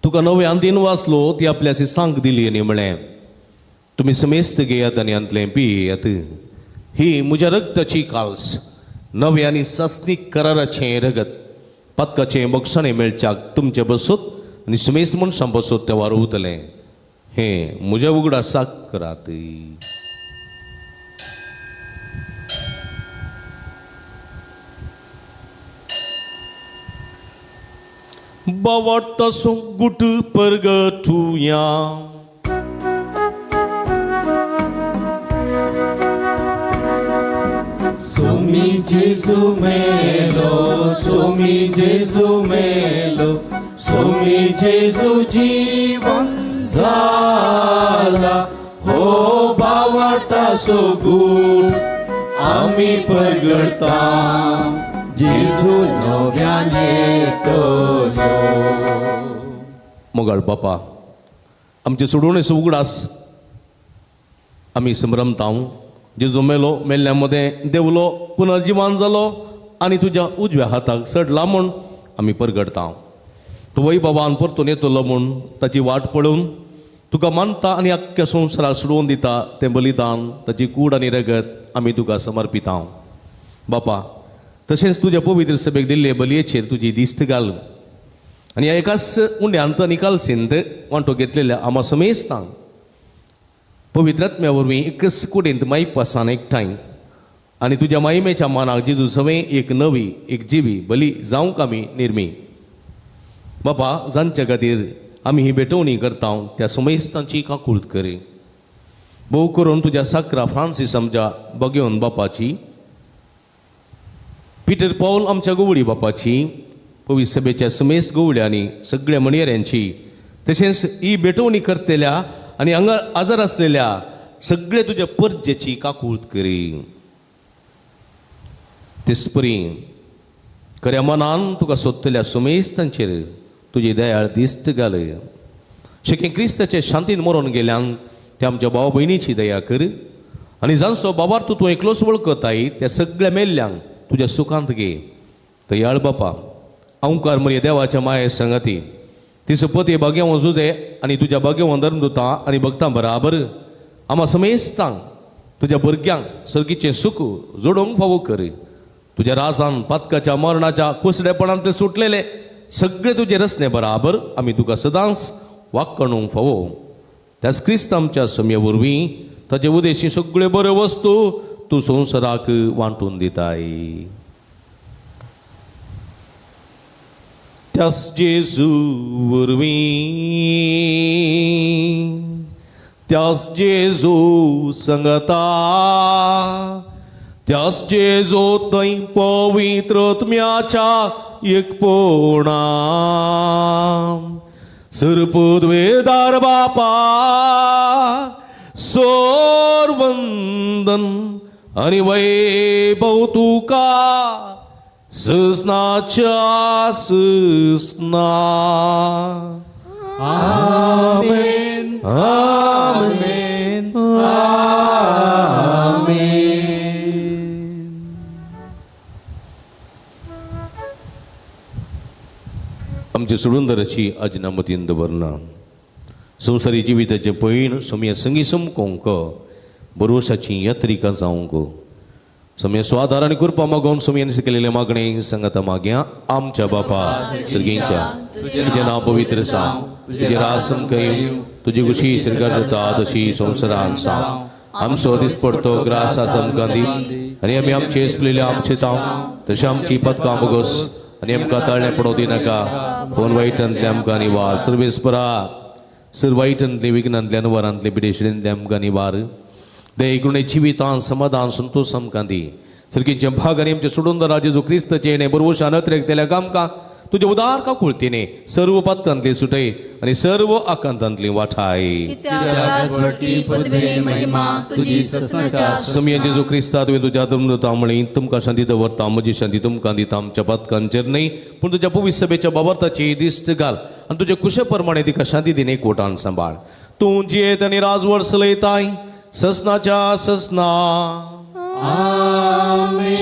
तुका नवे आंदीन वाचलो, ती आपल्या सांग दिली आनी म्हळें, तुमी समेस्त घेयात आनी हांतलें पियेयात. ही म्हज्या रक्ताची काल्स, नवे आनी सासनीक कराराचें रगत, पातकाचें बक्षाणें मेळच्याक तुमचे बसत आनी समेस्त मनशां बसत तें वारवतलें. हें म्हज्या उगडासाक करात. बावडता गुट परगटुया. सोमी जेजू मेलो, सोमी जेजू मेलो, सोमी जेजू जीवन जाला. हो बावडता सोगूट आमी परगडता, जेजू नव्यान येतलो. मोगाळ बापा, आमचे सोडवणेचो उगडास आमी संभ्रमता. जेजू मेलो, मेल्ल्या मदें देवलो, पुनर्जिवान जालो आनी तुज्या उजव्या हाताक चडला म्हूण आमी परगडता. तूं वय बाबान परतून येतलो म्हूण ताची वाट पळोवन तुका मानता आनी आख्ख्या संवसाराक सोडोवन दिता तें बलिदान, ताची कूड आनी रगत आमी तुका समर्पिता. बापा, तशेंच तुज्या पवित्र सभेक दिल्ले बलयेचेर तुजी दिश्ट घाल आनी ह्या एकाच उंड्यांत आनी कालसींत वांटो घेतलेल्या आमा समेस्तांक पवित्रात्म्या वरवीं एकच कुडींत मायपासान एकठांय आनी तुज्या माहिमेच्या मानाक जेजू सवें एक नवी एक जिवी बली जावंक आमी निर्मी. बापा, जांच्या खातीर आमी ही भेटवणी करता त्या समेस्तांची काकूळत करी, भोव करून तुज्या साक्रा फ्रांसीस आमच्या बगेवन बापाची, पिटर पावल आमच्या गोवळी बापाची, पवित्र सभेच्या समेस्त गोवळ्यांनी सगळ्या मणयऱ्यांची, तशेंच ही भेटवणी करतल्या आनी हांगा आजार आसलेल्या सगळे तुज्या परजेची काकूळत करी. तेचपरी खऱ्या मनान तुका सोदतल्या समेस्तांचेर तुजी दयाळ दिश्ट घाल. शेकी क्रिस्ताचे शांतीन मरोन गेल्यान त्या आमच्या भाव भयणीची दया कर आनी जांचो बाबार्थ तूं एकलोच वळखताय त्या सगळ्या मेल्ल्यांक तुज्या सुखांत घे. दयाळ बापा, अंकार मरे देवाच्या माये संगती तिचो पती भाग्यवंत जुजे आनी तुज्या भाग्यवंत धर्मदुतां आनी भक्तां बराबर आमा समेस्तांक तुज्या भुरग्यांक सर्गीचें सुख जोडूंक फावो कर. तुज्या राजान पातकाच्या मरणाच्या कुसडेपणान ते सुटलेले सगळे तुजे रचने बराबर आमी तुका सदांच वाक्कणूंक फावो. त्याच क्रिस्त आमच्या सम्या वरवीं ताचे उदेशी सगळ्यो बऱ्यो वस्तू तूं संवसाराक वांटून दिताय. त्यास जेजू वरवीं, त्यास जेजू संगता, त्यास जेजू थंय पवित्रत्म्याच्या एकपणान सरपदवेदार बापा सोरवंदन आनी वैभव तुका ससनाच्या ससना. आमेन, आमेन, आमेन. आमचे सोडूनदाराची अजनामतीन दवरना संवसारी जिविताचें पयण सोम्या संगी समकोंक बरोवशाची यात्रिका जावंक सम्या स्वादार आनी कृपा मागोवन सोमयान शिकलेले मागणें संगता मागया. आमच्या बापा सर्गींच्या, तुजें नांव पवित्र जावं, तुजें राज आमकां येवं, तुजी खुशी स्वर्गार जाता तशी संवसारांत जावं. आमचो दिसपडतो ग्रास आज आमकां दी आनी आमी आमचे आसलेले आमचे तांव तशें आमची पदकां बोगस आनी आमकां ताळणें पडोवं दिनाका, पूण वायटांतलें आमकां निवार. सर्वेस्परा सर वायटांतलें विघ्नांतलें अनवरांतलें पिडेशिडेंतलें आमकां निवार. दयेकुणे जिवितान समाधान संतोष आमकां दी. सर्गींचे भाग आनी आमचे सोडून जेजू क्रिस्ताचें येणें बरवशान अत्रेक आमकां तुज्या उदार काकुळतीने सर्व पातकांतली सुटय आनी सर्व आकांतांतली वाठाय. सम्या जेजू क्रिस्ता तुवें तुज्या धर्मदूता म्हळी, तुमकां शांती दवरता, म्हजी शांती तुमकां दिता, आमच्या पातकांचेर न्हय पूण तुज्या पवित्र सभेच्या बाबर्ताची दिश्ट घाल आनी तुज्या कुशे प्रमाणे तिका शांती दिने कोटान सांबाळ. तूं जियेत आनी राजवड चलयताय ससनाच्या ससना.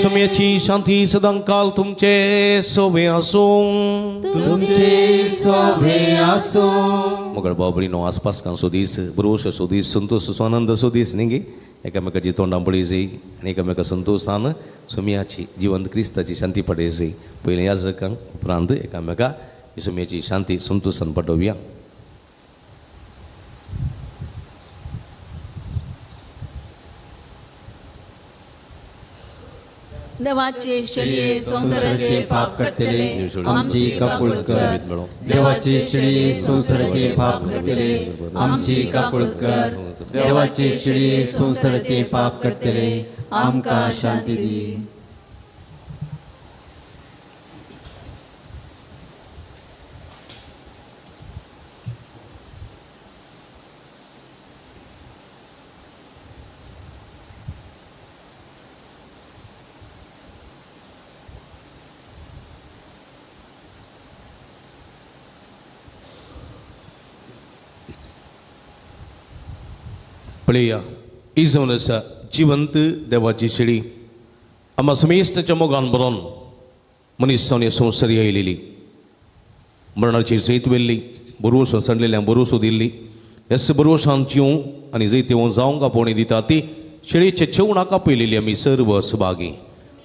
सोम्याची शांती सदांकाल तुमचे सोबे आसूं. तुमचे सोबे आसूं. मगळ बाबडीनो आसपासकांचो दीस, बरोसो दीस, संतोष आनंदाचो दीस न्ही गे. एकामेकाची तोंडां पळयची आनी एकामेका संतोशान सोम्याची जिवंत क्रिस्ताची शांती पडयची. पयलीं याजकांक, उपरांत एकामेका सोम्याची शांती संतोशान पडोवया. देवाचे शेळये संवसाराचे पाप काडटले आमची काकूळ कर. देवाचे शेळये संवसाराचे पाप काडटले आमची काकूळ कर. देवाचे शेळये संवसाराचे पाप काडटले आमकां शांती दी. पळया ही जावन आसा जिवंत देवाची शेळी. आम्हा समेस्ताच्या मोगान बरोवन मनीस जावन ह्या संवसारी आयलेली, मरणाची जैत व्हेल्ली, बरोवसो सांडलेल्या बरोसो दिल्ली. ह्याच बरोवसान जिवूं आनी जैत येवन जावंक आपोवणी दिता ती शेळयेच्या जेवणाक आपयलेली आमी सर्व सभागी.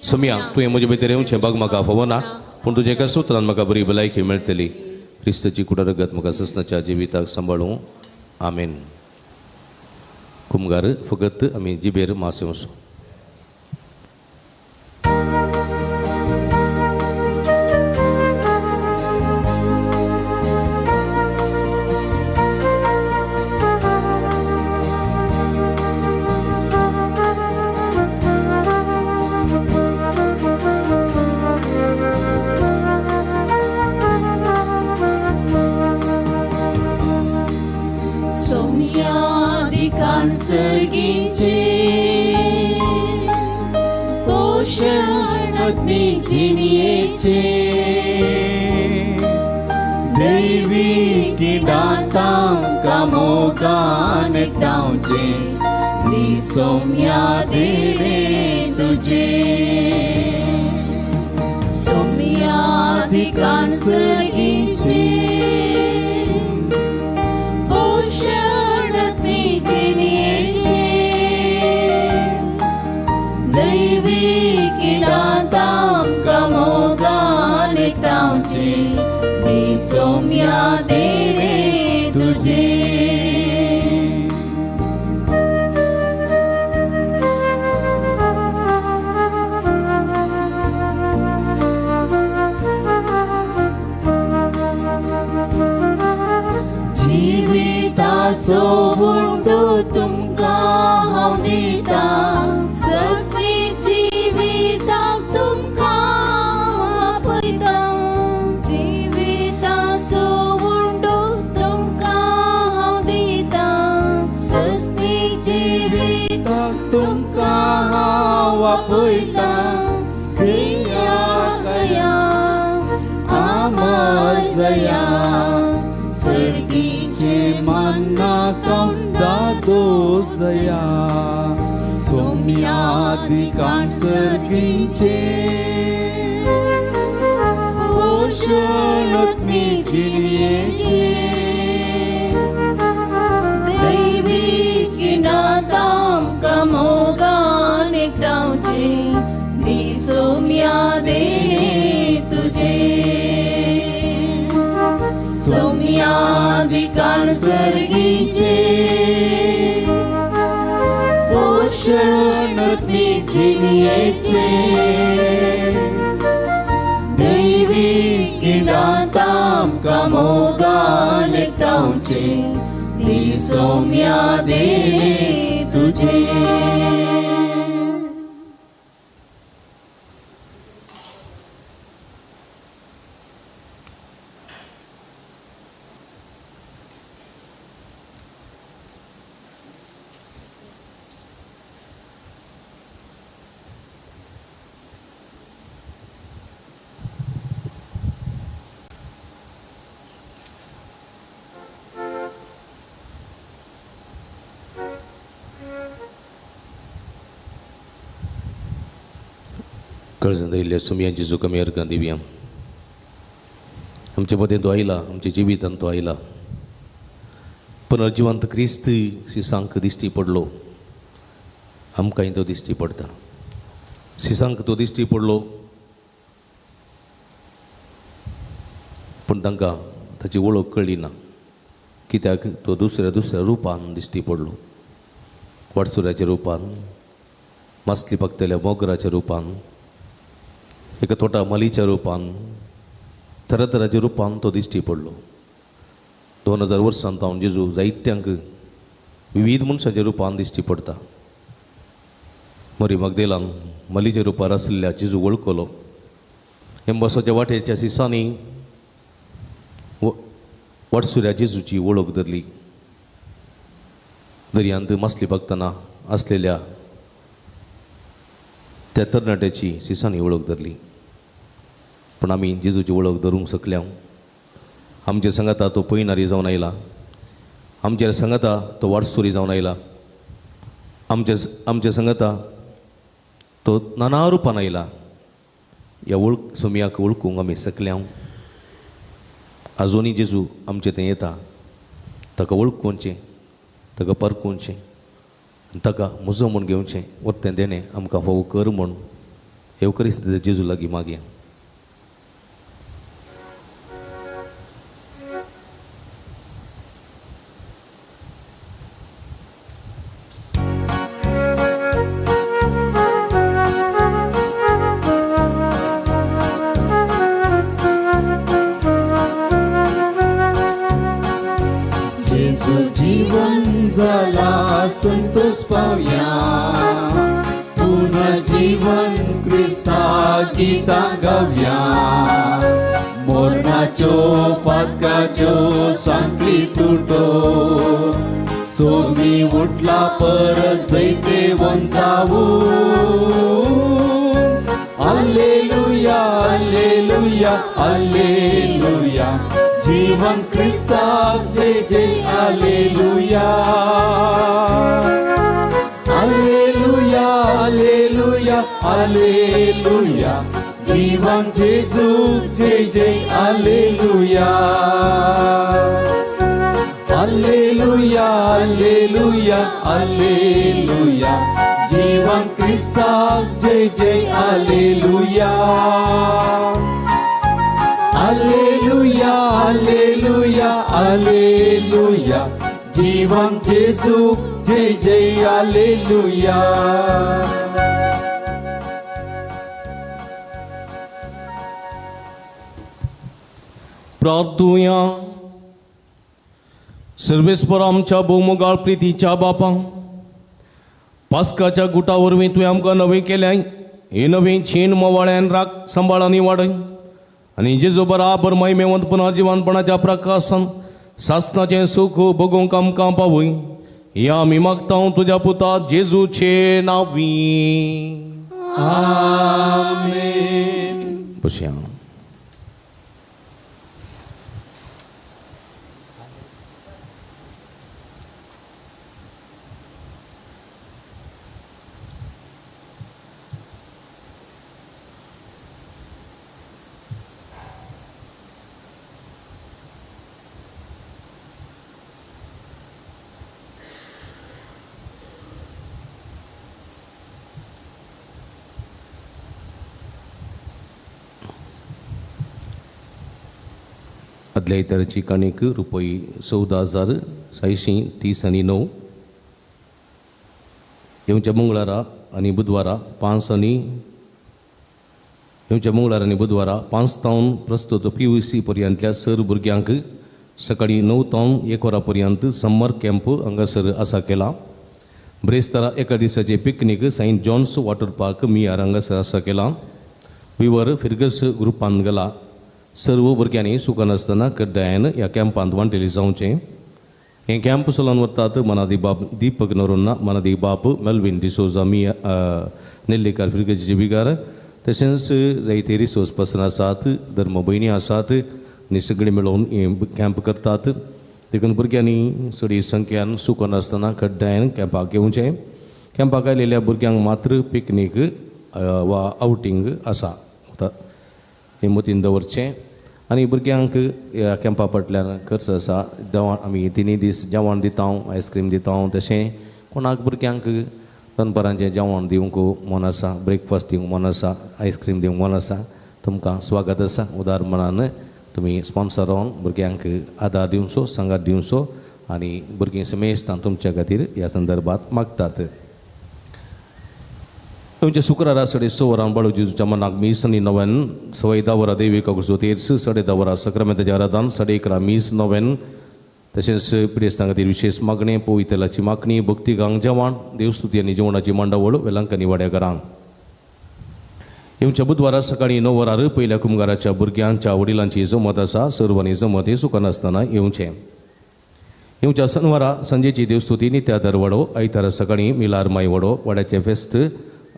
सम्या तुवें म्हजे भितर येवचें बाग म्हाका फावना, पूण तुज्या एका सुत्रान म्हाका बरी भलायकी मेळटली. क्रिस्ताची कुडारगत म्हाका ससनाच्या जिविताक सांबाळूं. आमेन. कुमगार फकत आमी जिबेर मास येवचो. सोम्या देणे तुझे सोम्या दिकान सर्गीचे पोषण जिणयेचे दैवी किडातांका मोगान एकटावचे दी सोम्या देणे तुझे. सोवुंडो तुमकां हांव दितां, सस्नी जिविताक तुमकां आपयतां. जिविता सोवुंडो तुमकां हांव दितां, सस्नी जिविताक तुमकां हांव आपयतां. प्रिया कया अमर जया सर्गीचे मान्ना कौंदा दोसया सोम्यादिकान सर्गीचे पोषण जिणयेचे दैवी किनातांका मोगान एकटावचे दी सोम्या देणे तुझे. सोम्यादिकान सर्गीचे पोषण जिणयेचे दैवी किडातांका मोगान एकटावचे दी सोम्या देणे तुझे. कळजन दिल्ल्या सुमयांची जेजू कमी अर्गां दिवया. आमचे मदें तो आयला, आमच्या जिवितांत तो आयला. पुनर्जिवंत क्रिस्त सिसांक दिश्टी पडलो, आमकांय तो दिश्टी पडटा. सिसांक तो दिश्टी पडलो पूण तांकां ताची वळख कळ्ळी ना, कित्याक तो दुसऱ्या दुसऱ्या रुपान दिश्टी पडलो. वाटसुऱ्याच्या रुपान, मासली पाकतल्या मोगराच्या रुपान, एका तोटा मालीच्या रुपान, तरातराच्या रुपान तो दिश्टी पडलो. 2000 वर्सां तावन जेजू जायत्यांक विविध मनशाच्या रुपान दिश्टी पडटा. मरी मगदेलान मलीच्या रुपार आशिल्ल्या जेजू वळखलो. एम्बसाच्या वाटेच्या सिसांनी वाटसुऱ्या जेजूची वळख धरली. दर्यांत मासली पाकतना आसलेल्या त्या तरणाट्याची सिसांनी वळख धरली. पूण आमी जेजूची वळख धरूंक शकल्या. आमच्या सांगाता तो पयनारी जावन आयला, आमच्या सांगाता तो वाटसुरी जावन आयला, आमच्या सांगाता तो नाना रुपान आयला. ह्या वळख सोमयाक वळखूंक आमी शकल्या. आजुनूय जेजू आमचे थंय येता, ताका वळखुचें, ताका परखुचें आनी ताका म्हजो म्हूण घेवचें. वरतें देणें आमकां फावो कर म्हूण येवकरीस्त जेजू लागीं मागया. संतोष पावया पुन्हा जीवन क्रिस्ता गीता गावया. मोरणाच्यो पातकाच्यो सांखळी तुटो, सोमी उठला परत जैतेवन जावू. Alleluia alleluia alleluia, जीवन क्रिस्ताक जय जय alleluia. Alleluia alleluia alleluia, जीवन जेजू जय जय alleluia. Alleluia alleluia alleluia, जीवन क्रिस्ताक जय जय alleluia. Alleluia alleluia alleluia, जीवन जेजू जय जय आलेलुया. प्रार्थुया. सर्वेस्पर आमच्या भोवमोगाळ प्रितीच्या बापा, पास्काच्या गुटा वरवीं तुवें आमकां नवें केल्याय. हे नवीं छीन मोवाळ्यान राख सांबाळ आनी वाडय आनी जेजू बराबर महिमेवंत पुनर्जिवनपणाच्या प्रकासान सासनाचें सूख भोगूंक आमकां पावय. ह्या आमी मागता तुज्या पुता जेजूचे नांवी. आमेन. बसया. आदल्या इतराची काणीक रुपये 14,630.09. येवच्या मंगळारा आनी बुधवारा 5 आनी येवच्या मंगळारा आनी बुधवारा 5 तावन प्रस्तुत PUC पर्यंतल्या सर भुरग्यांक सकाळीं 9 तावन 1 वरां पर्यंत समर कॅम्प हांगासर आसा केला. ब्रेस्तारा एका दिसाचे picnic Saint John's water park Miyar हांगासर आसा केला. विवर फिरगस ग्रुपान गेला. सर्व भुरग्यांनी सुकनासतना कड्डायन ह्या कॅम्पांत वांटेली जावचें. हें कॅम्प चलोवन वतात मनादी बाब दीपक नरोन्ना, मनादी बाप मेल्विन डिसोजा मिया नेल्लीकार फिरगजीचे बिगार, तशेंच जायते रिसोर्स पर्सन आसात, धर्म भयणी आसात आनी सगळीं मेळोवन हें कॅम्प करतात. देखून भुरग्यांनी चड संख्यान सुकनासतना कड्डायन कॅम्पाक येवचें. कॅम्पाक आयिल्ल्या भुरग्यांक मात्र पिकनीक वा आवटींग आसा. हें मतीन दवरचें आनी भुरग्यांक ह्या कॅम्पा फाटल्यान खर्च आसा. जेवण आमी 3 दीस जेवण दिता, आयस्क्रीम दिता. तशें कोणाक भुरग्यांक दनपारांचें जेवण दिवंक मन आसा, ब्रेकफास्ट दिवंक मन आसा, आयस्क्रीम दिवंक मन आसा, तुमकां स्वागत आसा. उदार मनान तुमी स्पॉन्सर रावन भुरग्यांक आदार दिवचो, सांगात दिवचो आनी भुरगीं समेस्तां तुमच्या खातीर ह्या संदर्भात मागतात. तुमच्या शुक्रारा 6:30 वरां बाळू जेजूच्या मनाक मीस आनी नव्यान, 10:15 वरां देवी काकुळचो तेर्स, 10:30 वरां सक्रमेंताचें आराधन, 11:30 मीस नव्यान. तशेंच पिडेस्तां खातीर विशेश मागणें, पवितेलाची मागणी, भक्तिगांग जेवण, देवस्तुती आनी जेवणाची मांडावळ वेलांकनी वाड्याघरांक. येवच्या बुधवारा सकाळीं 9 वरार पयल्या कुमगाराच्या भुरग्यांच्या वडिलांची जमत आसा. सर्वांनी जमत हें चुकनासतना येवचें. येवच्या शनवारा सांजेची देवस्तुती नित्या दरवाडो, आयतारा सकाळीं मिलार माय वडो वाड्याचें फेस्त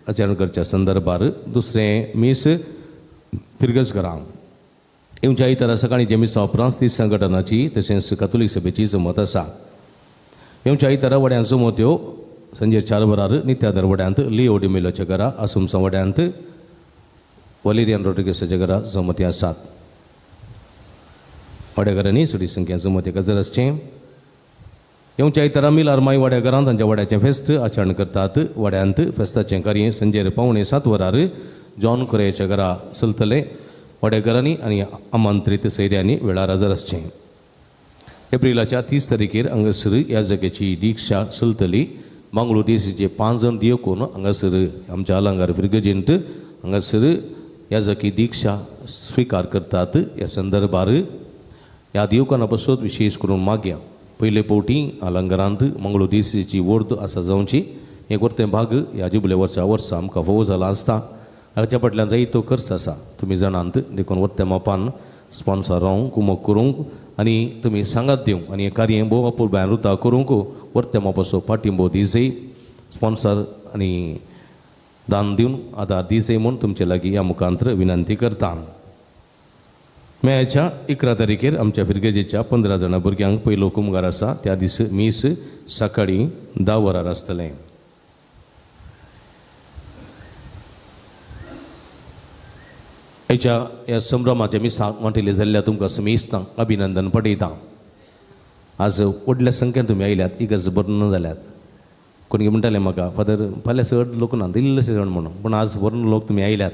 आचरण करच्या संदर्भार दुसरें मीस फिरगजघरांक. येवच्या आयतारा सकाळीं जे मिसा उपरांत ती संघटनाची तशेंच कातोलीक सभेची जमत आसा. येवच्या आयतारा वड्यां जमत्यो सांजे 4 वरार नित्या दरवड्यांत लिओ डिमेलोच्या घरा, आसुमसा वड्यांत वलेरियन रोड्रिगेसाच्या घरा जमती आसात. वाड्या घरांनी चडी संख्या जमती गजर आसचें. येवच्या आयतारा मिलार माय वाड्या घरांत तांच्या वाड्याचें फेस्त आचरण करतात. वाड्यांत फेस्ताचें कार्य सांजेर 6:45 वरार जॉन कोरेयाच्या घरा चलतलें. वाड्या घरांनी आनी आमंत्रीत सैऱ्यांनी वेळार हजर आसचें. एप्रिलाच्या 30 तारखेर हांगासर ह्या जाग्याची दीक्षा चलतली. मंगळूर देसीचे 5 जाण दियकून हांगासर आमच्या अलंगार फिरगजेंत हांगासर ह्या जागी दीक्षा स्विकार करतात. ह्या संदर्भार ह्या दिवकाना पासत विशेश करून मागया. पयले फावटी अलंकारांत मंगळूर देसीची वर्द आसा जावची हें वरतें भाग ह्या जुबले वर्सा वर्सा आमकां फावो जाला आसता. हाच्या फाटल्यान जायतो खर्च आसा तुमी जाणांत, देखून वरत्या मापान स्पॉन्सर रावंक कुमक करूंक आनी तुमी सांगात दिवंक आनी हें कार्य भोव अपुरबायान रुता करूंक वरत्या मापाचो पाठिंबो दिजय. स्पॉन्सर आनी दान दिवन आदार दिजय म्हूण तुमचे लागीं ह्या मुखांतर विनंती करता. मेच्या 11 तारखेर आमच्या फिरगेजेच्या 15 जाणां भुरग्यांक पयलो कुमगार आसा. त्या दीस मीस सकाळीं 10 वरार आसतलें. हेच्या ह्या संभ्रमाच्या मिसाक वांटेले जाल्ल्या तुमकां समेस्तांक अभिनंदन पटयता. आज व्हडल्या संख्येन तुमी आयल्यात, इगर्ज बरो जाल्यात. कोणी म्हणटालें म्हाका फादर फाल्यां चड लोक ना, इल्लेशे जाण म्हणून, पूण आज व्हरून लोक तुमी आयल्यात.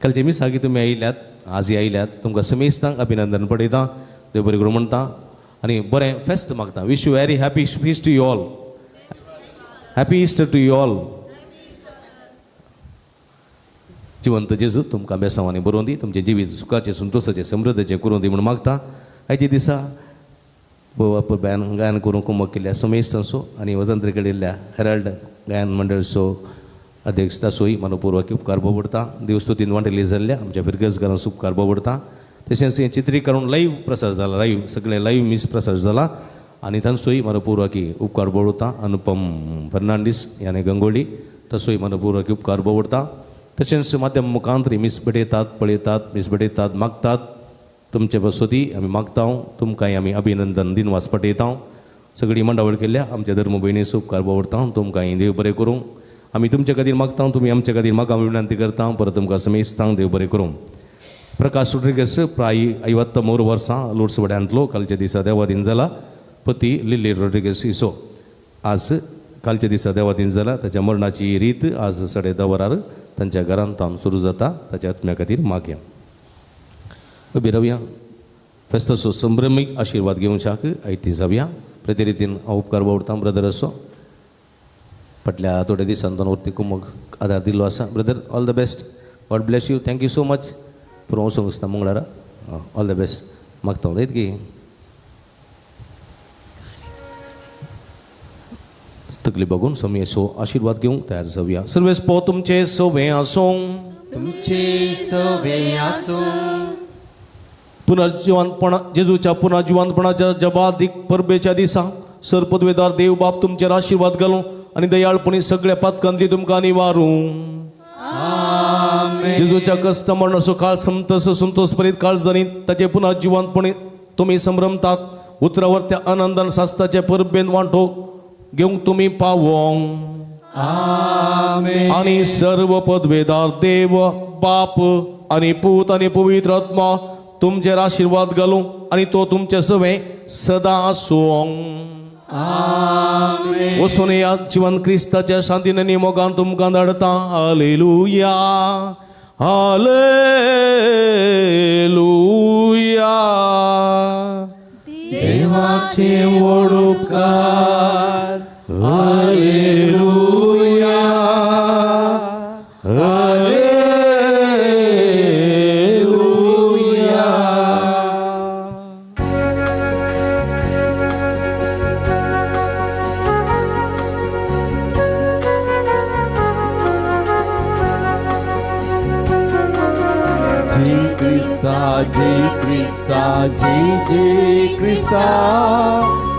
कालचे मिसाकी तुमी आयल्यात, आजय आयल्यात. तुमकां समेस्तांक अभिनंदन पटयता, देव बरें करूं म्हणटा आनी बरें फेस्त मागता. Wish you very happy feast to you all, happy Easter to you all. जिवंत जेजू तुमकां बेसांवांनी बरोवन दी, तुमचें जिवीत सुखाचें, संतोशाचें, समृद्धीचें करूं दी म्हूण मागता. आयच्या दिसा गायन करूंक कुमक केल्ल्या समेस्तांचो आनी वजंत्री केल्ल्या हेराल्ड गायन मंडळचो अध्यक्ष ताचोय मनपूर्वक उपकार बोबडता. देवस्तुतीन वांटेली जाल्ल्या आमच्या फिरगजगारांचो उपकार बोबडता. तशेंच हें चित्रीकरण लायव्ह प्रसार जाला, लायव्ह सगळें लायव्ह मीस प्रसार जाला आनी तांचोय मनपूर्वक उपकार बोबडता. अनुपम फर्नांडीस याने गंगोली तसोय मनपूर्वक उपकार बोबडता. तशेंच माध्यम मुखांतरी मीस भेटयतात, पळयतात, मीस भेटयतात, मागतात. तुमचे बसोती आमी मागता, तुमकांय आमी अभिनंदन दिनवास पटयता. सगळी मंडावळ केल्ल्या आमच्या धर्म भयणीचो उपकार बोबडता. तुमकांय देव बरें करूं. आमी तुमचे खातीर मागता, तुमी आमचे खातीर मागा विनंती करता. परत तुमकां समेस्तांक देव बरें करूं. प्रकाश रोड्रिगस प्राय 53 वर्सां लोर्स वड्यांतलो कालच्या दिसा देवादीन जाला. पती लिल्ली रोड्रिगस इसो आज कालच्या दिसा देवादीन जाला. ताच्या मरणाची रीत आज 10:30 वरार तांच्या घरांत तावन सुरू जाता. ताच्या आत्म्या खातीर मागया. उबी रावया, फेस्ताचो संभ्रमीक आशिर्वाद घेवच्याक आयती जावया. प्रति रितीन हांव उपकार बावडटा ब्रदर असो फाटल्या थोड्या दिसान तो वरती कुमक आदार दिल्लो आसा. Brother all the best, God bless you, thank you so much. पुरो वचूंक दिसता मंगळारा, ऑल the best मागता हांव. की तकली बघून स्वामीचो आशीर्वाद घेवंक तयार जावया. सर्वेस पो तुमचे सवे आसूं, तुमचे सवे आसूं. पुनर्जिवंतपणा जेजूच्या पुनर्जिवंतपणाच्या जबादीक परबेच्या दिसा सरपदवेदार देव बाप तुमचेर आशीर्वाद घालूं आनी दयाळपणी सगळ्या पातकांतली तुमकां निवारूं. जेजूच्या कश्ट मरणाचो काळ समतस संतोष परीत काळ जाणी ताचे पुनर्जिवंतपणी तुमी संभ्रमतात. उतरावर त्या आनंदान सास्ताचे परबेन वांटो घेवंक तुमी पावोंक. आमेन. आनी सर्व पदवेदार देव बाप आनी पूत आनी पवित्र आत्मा तुमचेर आशिर्वाद घालूं आनी तो तुमचे सवे सदां आसूं. आमेन. वचून या जिवन क्रिस्ताच्या शांतीन आनी मोगान तुमकां धाडटा. Hallelujah, hallelujah. देवाचे व्हड उपकार. Hallelujah, hallelujah. जय क्रिस्ता, जय क्रिस्ता, जय जय क्रिस्ता,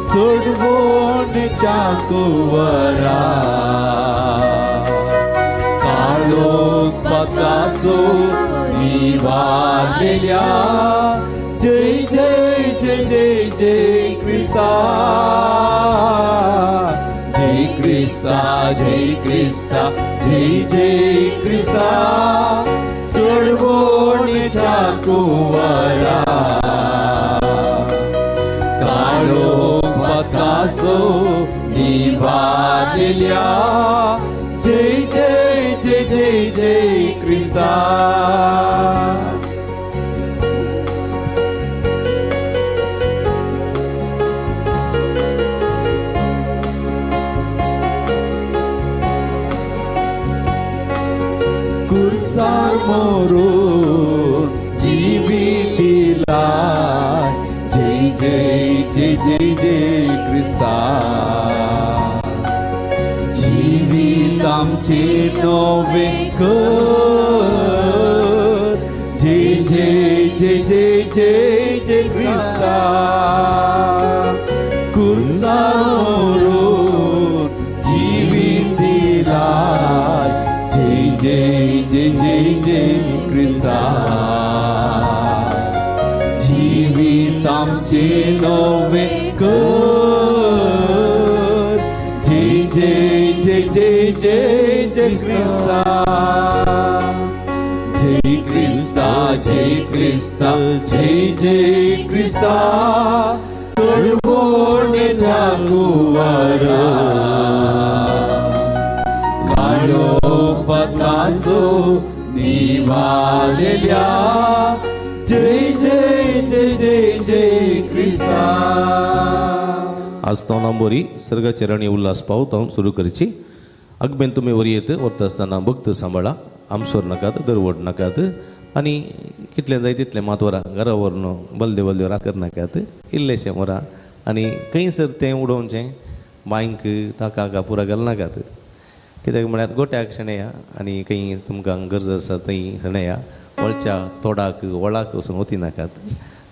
सोडवणच्या कुंवरा, काळोख पकासो निवारलेल्या, जय जय जय जय जय क्रिस्ता, जय क्रिस्ता, जय क्रिस्ता, जय जय क्रिस्ता, सोडवणच्या कुंवरा, काळोख पकासो निवारलेल्या, जय जय जय जय जय क्रिस्ता. कुर्सार मोरून जिवीत दिलाय, जय जय जय जय जय क्रिस्ता, जिवीत आमचें नवें कर, जय जय जय जय जय जय क्रिस्ता, कुर्सार मोरून जिवीत दिलाय, जय जय जय जय जय क्रिस्ता, जिवीत आमचें नवें कर, जय जय जय जय जय जय क्रिस्ता, जय क्रिस्ता, जय क्रिस्ता, जय जय क्रिस्ता, सोडवणच्या कुंवरा, काळोख पकासो निवारलेल्या, जय जय जय जय जय क्रिस्ता. आज तो नंबरी सर्गाचरणी उल्हास पावत हांव सुरू करची. अगमेन तुमी वरी येत वता आसतना भक्त सांबाळा, आमसोर नाकात, दरवड नाकात, आनी कितलें जाय तितलें मात वरा, घरा व्हरून बलदे बलदे वरा करनाकात, इल्लेशें वरा आनी खंयसर तें उडोवचें बांयक ताका कापुरा घालनाकात. कित्याक म्हळ्यार गोट्याक शेणया आनी खंय तुमकां गरज आसा थंय शेणया, वळच्या तोडाक वळाक वचून वती नाकात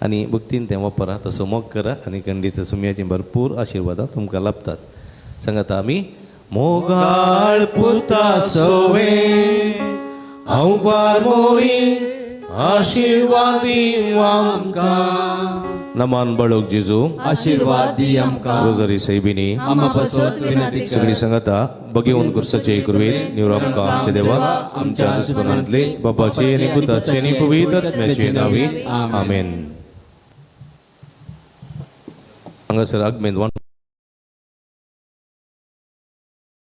आनी भक्तीन तें वापरा, तसो मोग करा आनी खंडीत सुमयाचीं भरपूर आशिर्वादां तुमकां लाभतात. सांगात आमी मोगाळ पुता सोवे हांव बारमोरी आशिर्वादी आमकां. नमान बाळक जेजू आशिर्वाद दी आमकां. रोजरी सैबिनी आमा पासत विनंती कर. सगळी सांगाता बगेवन कुर्साचे कुरवेत निवड आमकां आमच्या देवा आमच्या दुस्मनांतले बापाचे आनी पुताचे आनी पवित्र आत्म्याचे नांवी आमेन. हांगासर आगमेन